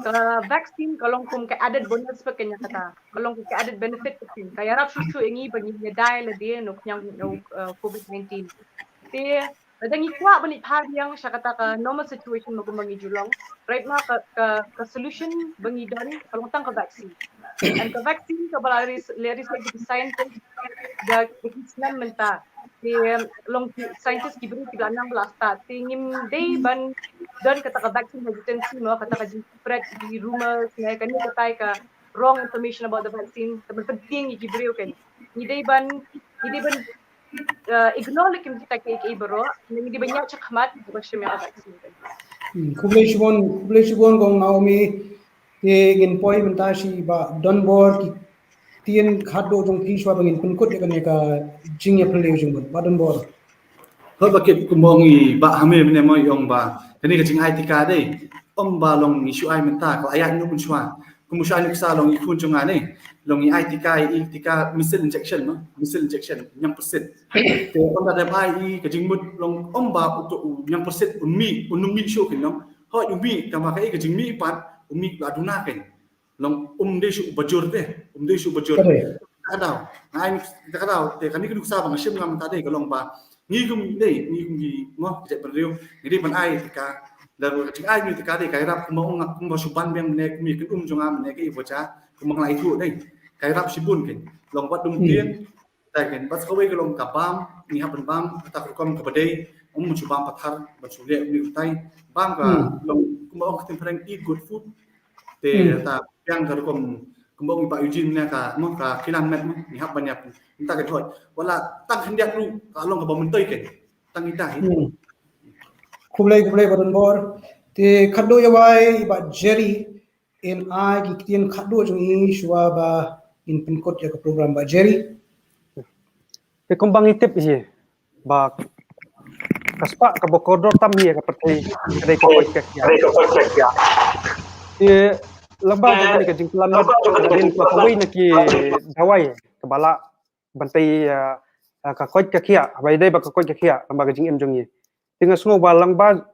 ka vaccine ka long kum ka added bonus pat kane kata. Ka long ka added benefit pat kane. Ka ïarap shuh shuh ïa ngi ba ngin ïada ïa lade na u khñiang, na u, uh, covid nineteen. Te lada ngi kwah ban ïa phai biang sha kata ka normal situation ba kumba ngi ju long, right now ka, ka, ka solution ba ngi don ka long tang ka vaccine. And ka vaccine kaba la ris-, la research da ki scientist da ki snem mynta. Te long ki scientist ki briew kiba la nang ba la start. Te ngim dei ban don kata ka vaccine hesitancy mo, kata ka jingspread ki rumors ne kane katai ka wrong information about the vaccine. Te ban pyntieng ïa ki briew, kan. Ngi dei ban, ngi dei ban, uh, ignore leh kim kita kiei kiei baroh, ngi dei ban ïaid shakhmat ba shim ïa ka vaccine, kan. Hmm, khublei shibun, khublei shibun Kong Naomi. Te ngin poi mynta sha i Bah Donbor, ki ktien khatduh jong phi shuwa ba ngin pynkut ïa kane ka jingïaphylliew jingmut, Bah Donbor. Haba kit kumba ong i Bah Hame mynne mo, i ong ba kane ka jingai tika dei ym ba long i shu ai mynta, ka la ïaid noh mynshuwa. Kumba shu ai nuksa long i khun jong nga ne. Long i ai tika, i tika measles injection, no, measles injection, ñiang percent. Te ong da dep ai i ka jingmut long ong ba u to u ñiang percent un mih, un mih shuh kin long. Hoi u mih, tang ba ka i ka jingmih pat, u mih la duna kin. Long um dei shuh ba jur te, um dei shuh ba jur. Ka daw, ai ka daw, te kani ka nuksa ba nga shim ngam ta dei ka long ba ngi kum dei, ngi kum ngi mo ka jait ban riu, ngi dei ban ai tika, da ka jing ai ngi tika dei ka rap kumba ong, kumba shu ban biang ne kum ngi kin um jong am ne ka i bocha, kumba ngai thu dei ka rap shibun kin. Long wat dum tieng, tai kin, bas kawei ka long ka bam, ngi hap ban bam kata ka rukom ka ba dei, um shu bam pathar, ban shu leh ngi tai bam ka long kumba ong ka tim phareng eat good food. Te ta biang ka rukom kumba ong i ba Eugene ne ka mo ka kilan met mo ngi hap ban ïap. Nta ka thoi wala tang khyndiat ru ka long ka ba myntoi ke tang ita hi. Khublei, khublei ba don bor. Te khadduh ïa wai ba Jerry, in ai ki ktien khadduh jong i shuwa ba in pynkut ïa ka program ba Jerry. Te kumba ngi tip hi ba ka spah ka ba kordor tam hi ïa ka pyrthei ka dei ka koit ka khiah. Te lamba ba ka jingklan mat ka dei ka kawei na ki dawai ka ba lah ban tei, ah, ah, ka koit ka khiah, ba dei ba ka koit ka khiah lamba ka jingim jong i. Te nga sngew ba lamba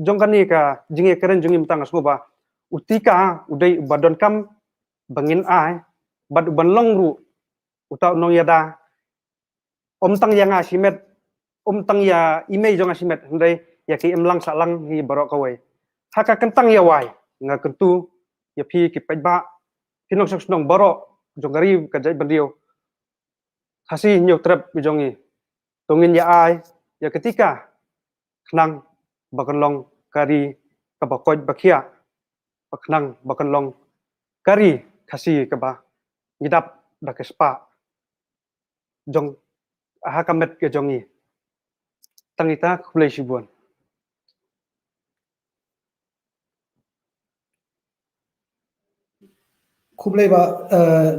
jong kane ka jingïakren jong i mynta nga sngew ba u tika u dei ba donkam ba ngin ai bad u ban long ruh uta u nongïada. Um tang ïa nga shimet, um tang ïa i mei jong nga shimet, hynrei ïa ki imlang sahlang hi baroh kawei. Ha ka kyntang ïa wai nga kyntu ïa phi ki paidbah, ki nongshong shnong baroh jong ka ri ka jaitbynriew Khasi Hynñiewtrep jong i. To ngin ïa ai ïa ka tika khnang ba kan long ka ri ka ba koit ba khiah, ba khnang ba kan long ka ri Khasi ka ba ngi dap da ka spah jong ha ka met ka jong i. Tang ita, khublei shibun. Khublei ba, eh,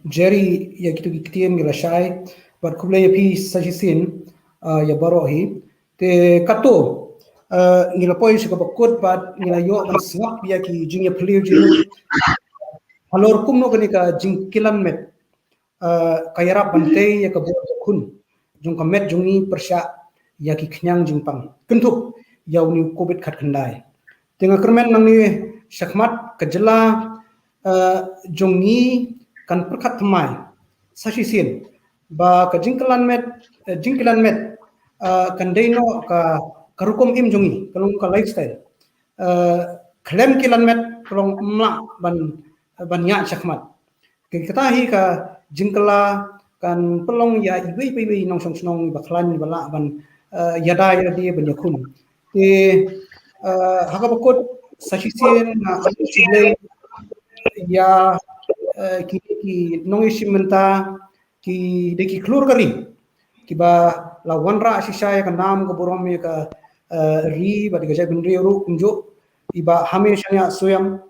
Jerry ïa kitu ki ktien ngi la shai, bad khublei ïa phi sa shisien, eh, ïa baroh hi. Te kato, eh, ngi la poi sha ka ba kut bad ngi la ïoh ban sngap ïa ki jingïaphylliew jingmut halor kumno kane ka jingkilan met, eh, ka ïarap ban tei ïa ka bor ka khun jong ka met jong ngi pyrshah ïa ki khñiang jingpang kynthup ïa une u covid khatkhyndai. Te nga kyrmen nangne shakhmat ka jylla, eh, jong ngi kan pyrkhat thymmai sa shisien ba ka jingkilan met, eh, jingkilan met, eh, kan dei noh ka, ka rukom im jong ngi, ka long ka lifestyle. Eh, khlem kilan met ka long ym lah ban, ban ïaid shakhmat. Kata hi ka jingkylla kan pynlong ïa iwei pa iwei nongshong shnong ba khlaiñ ba lah ban, eh, ïada ïa lade ban ïakhun. Te, eh, ha ka ba kut sa shisien nga ai khublei ïa, eh, ki, ki nongïashim bynta, ki dei ki khlur ka ri kiba la wanrah shisha ïa ka nam ka burom ïa ka, eh, ri bad ïa ka jaitbynriew ruh kumjuh, i Bah Hamish Shania Suiam,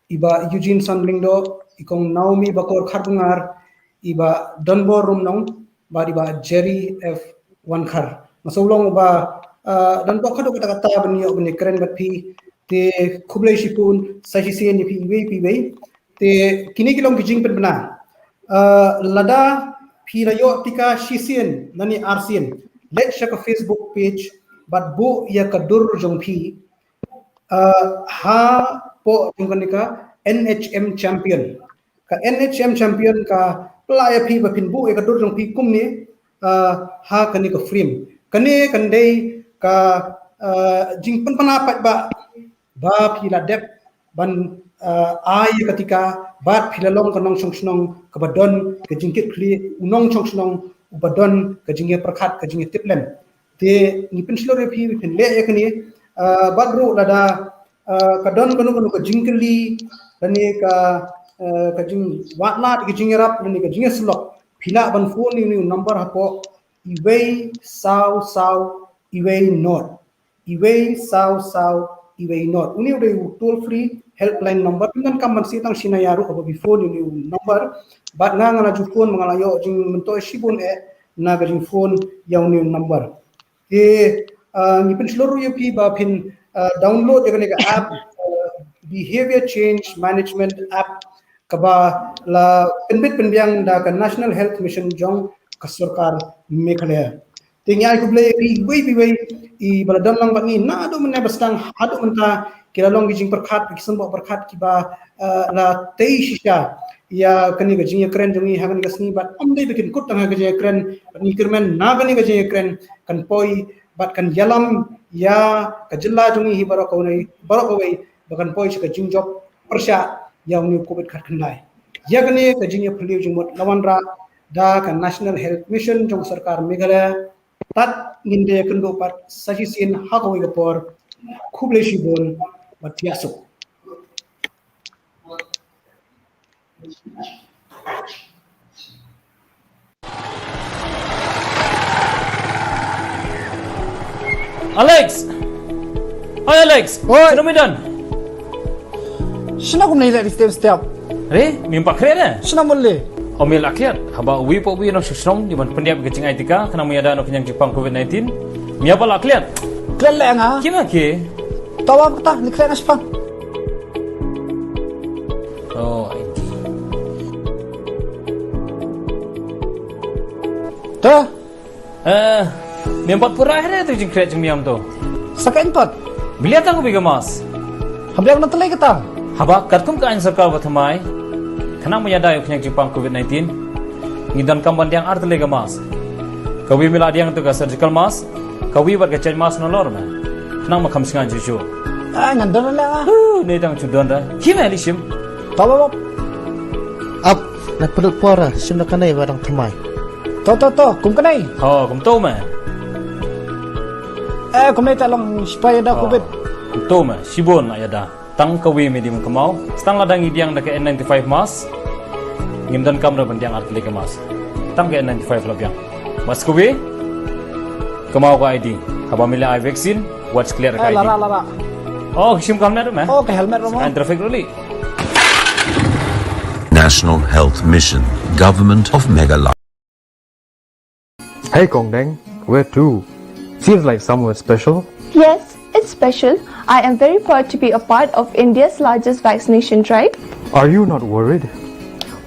i Bah Eugene San Lyngdoh, i Kong Naomi Bakor Kharbuhngar, i Bah Donbor Rumnong, bad i Bah Jerry F Wankhar. Nga sngewlong ba, eh, don bok haduh katta katta ban ïoh ban ïakren bad phi. Te khublei shibun sa shisien ïa phi iwei pa iwei. Te kine ki long ki jingpynbna. Eh, lada phi la ïoh tika shisien lane arsien, leit sha ka Facebook page bad buh ïa ka dur jong phi, eh, hapoh jong kane ka N H M Champion. Ka N H M Champion ka pynlong ïa phi ba phin buh ïa ka dur jong phi kumne, eh, ha kane ka frame. Kane kan dei ka, eh, jingpynbna pat ba, ba phi la dep ban, eh, ai ïa ka tika bad phi la long ka nongshong shnong ka ba don ka jingkitkhlieh, u nongshong shnong u ba don ka jingïapyrkhat, ka jingïatiplem. Te ngi pynshlur ïa phi, phin leh ïa kane, eh, bad ruh lada, eh, ka don kano kano ka jingkylli lane ka, eh, ka jingwad lad, ka jingïarap lane ka jingïasyllok, phi lah ban phone ïa une u number hapoh, iwei saw saw iwei not. Iwei saw saw iwei not. Une u dei u toll free helpline number. Pyndonkam ban shu tang shim ïa ruh haba phi phone ïa une u number. Bad nga nga la ju phone, nga la ïoh jingmyntoi shibun eh na ka jingphone ïa une u number. Te, ah, ngi pynshlur ïa phi ba phin, ah, download ïa kane ka app, ah, Behavior Change Management app. kaba la pynbit pynbiang da ka National Health Mission jong ka sorkar Meghalaya. Te ngi ai khublei ïa kiwei kiwei kiba la don lang bad ngi naduh mynne ba sdang haduh mynta, ki la long ki jingpyrkhat, ki symboh pyrkhat kiba, eh, la tei shisha ïa kane ka jingïakren jong ngi ha kane ka sngi, bad ym dei ba kin kut tang ha ka jingïakren, bad ngi kyrmen na kane ka jingïakren kan poi bad kan ïalam ïa ka jylla jong ngi hi baroh kawei, baroh kawei, ba kan poi sha ka jingjop pyrshah ïa une u Covid khatkhyndai. Ïa kane ka jingïaphylliew jingmut la wanrah da ka National Health Mission jong ka sorkar Meghalaya. Tad ngin da ïakynduh pat sa shisien ha kawei ka por. Khublei shibun bad ïa suk. Alex! Oi, Alex! Oi! Shnong Midan! Shnong kumne leh step step. Re, mi ym pat khreh re? Shnong mule. O mi la klet, haba wi po wi nong shnong di ban pyndiap ka jingai tika, khnang ma ïada noh ka jingpang Covid nineteen. Mi ym pat la klet. Klet leh nga. Ki ma ki? Tawa kata, ni klet nga shpang. Oh, I see. Te? Eh, mi ym pat pura hre tu jingkhreh jingmiam tu. Sa ka ym pat. Bilia ta ku bi ka mask. Haba na tlei kata. Haba katkum ka aiñ sorkar ba thymmai. Khnang ma ïada ïa u khñiang jingpang Covid nineteen. Ngi donkam ban diang ar tlei ka mask. Kawi mi la diang tu ka surgical mask. Kawi bad ka chest mask na lor me. Khnang ma kham sngewthuh. Ai ngan don la. Hu, ne dang chu don da. Hi me li shim. Talo. Ap, na pynlut por, shim na kane ba dang thymmai. To, to, to, kum kane. Ho, kum to me. Eh, kum ne ta long spray da Covid. Kum to me, shibun ma ïada. Tang kawi me di man kmau. Stang la dang i diang da ka N ninety-five mask. Ngim donkam re ban diang ar tlei ka mask. Tang ka N ninety-five la biang. Mask kawi. Kmau ka I D. Haba mi la ai vaccine. Watch clear ka I D. Lara, lara. Oh, shim ka helmet me. Oh, ka helmet ro mo. Kan traffic ruli. National Health Mission, Government of Meghalaya. Hey Kongdeng, where to? Seems like somewhere special. Yes, it's special. I am very proud to be a part of India's largest vaccination drive. Are you not worried?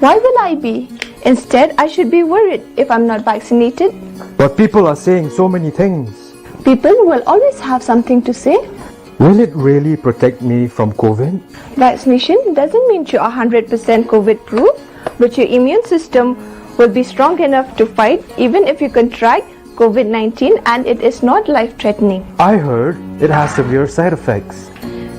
Why will I be? Instead, I should be worried if I'm not vaccinated. But people are saying so many things. People will always have something to say. Will it really protect me from Covid? Vaccination doesn't mean you are hundred percent Covid proof, but your immune system will be strong enough to fight even if you contract Covid nineteen and it is not life threatening. I heard it has severe side effects.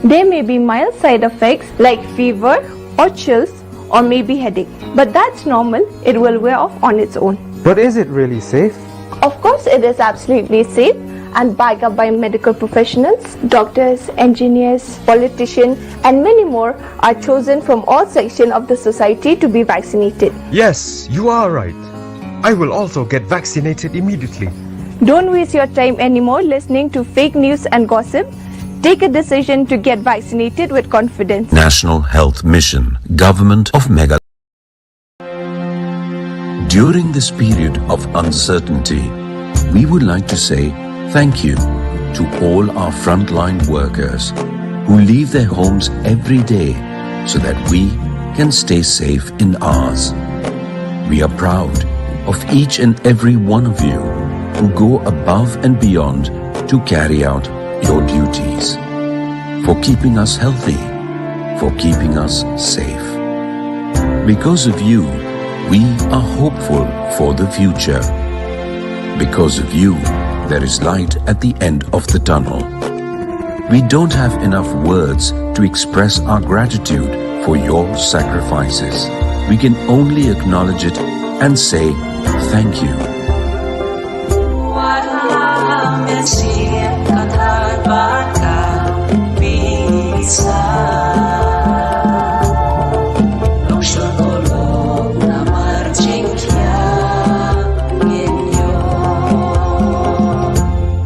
There may be mild side effects like fever or chills or maybe headache, but that's normal, it will wear off on its own. But is it really safe? Of course, it is absolutely safe and backed up by medical professionals. Doctors, engineers, politicians, and many more are chosen from all sections of the society to be vaccinated. Yes, you are right. I will also get vaccinated immediately. Don't waste your time anymore listening to fake news and gossip. Take a decision to get vaccinated with confidence. National Health Mission, Government of Meghalaya. During this period of uncertainty, we would like to say thank you to all our frontline workers who leave their homes every day so that we can stay safe in ours. We are proud of each and every one of you who go above and beyond to carry out your duties, for keeping us healthy, for keeping us safe. Because of you, we are hopeful for the future. Because of you, there is light at the end of the tunnel. We don't have enough words to express our gratitude for your sacrifices. We can only acknowledge it and say thank you.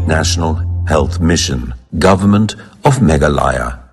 National Health Mission, Government of Meghalaya.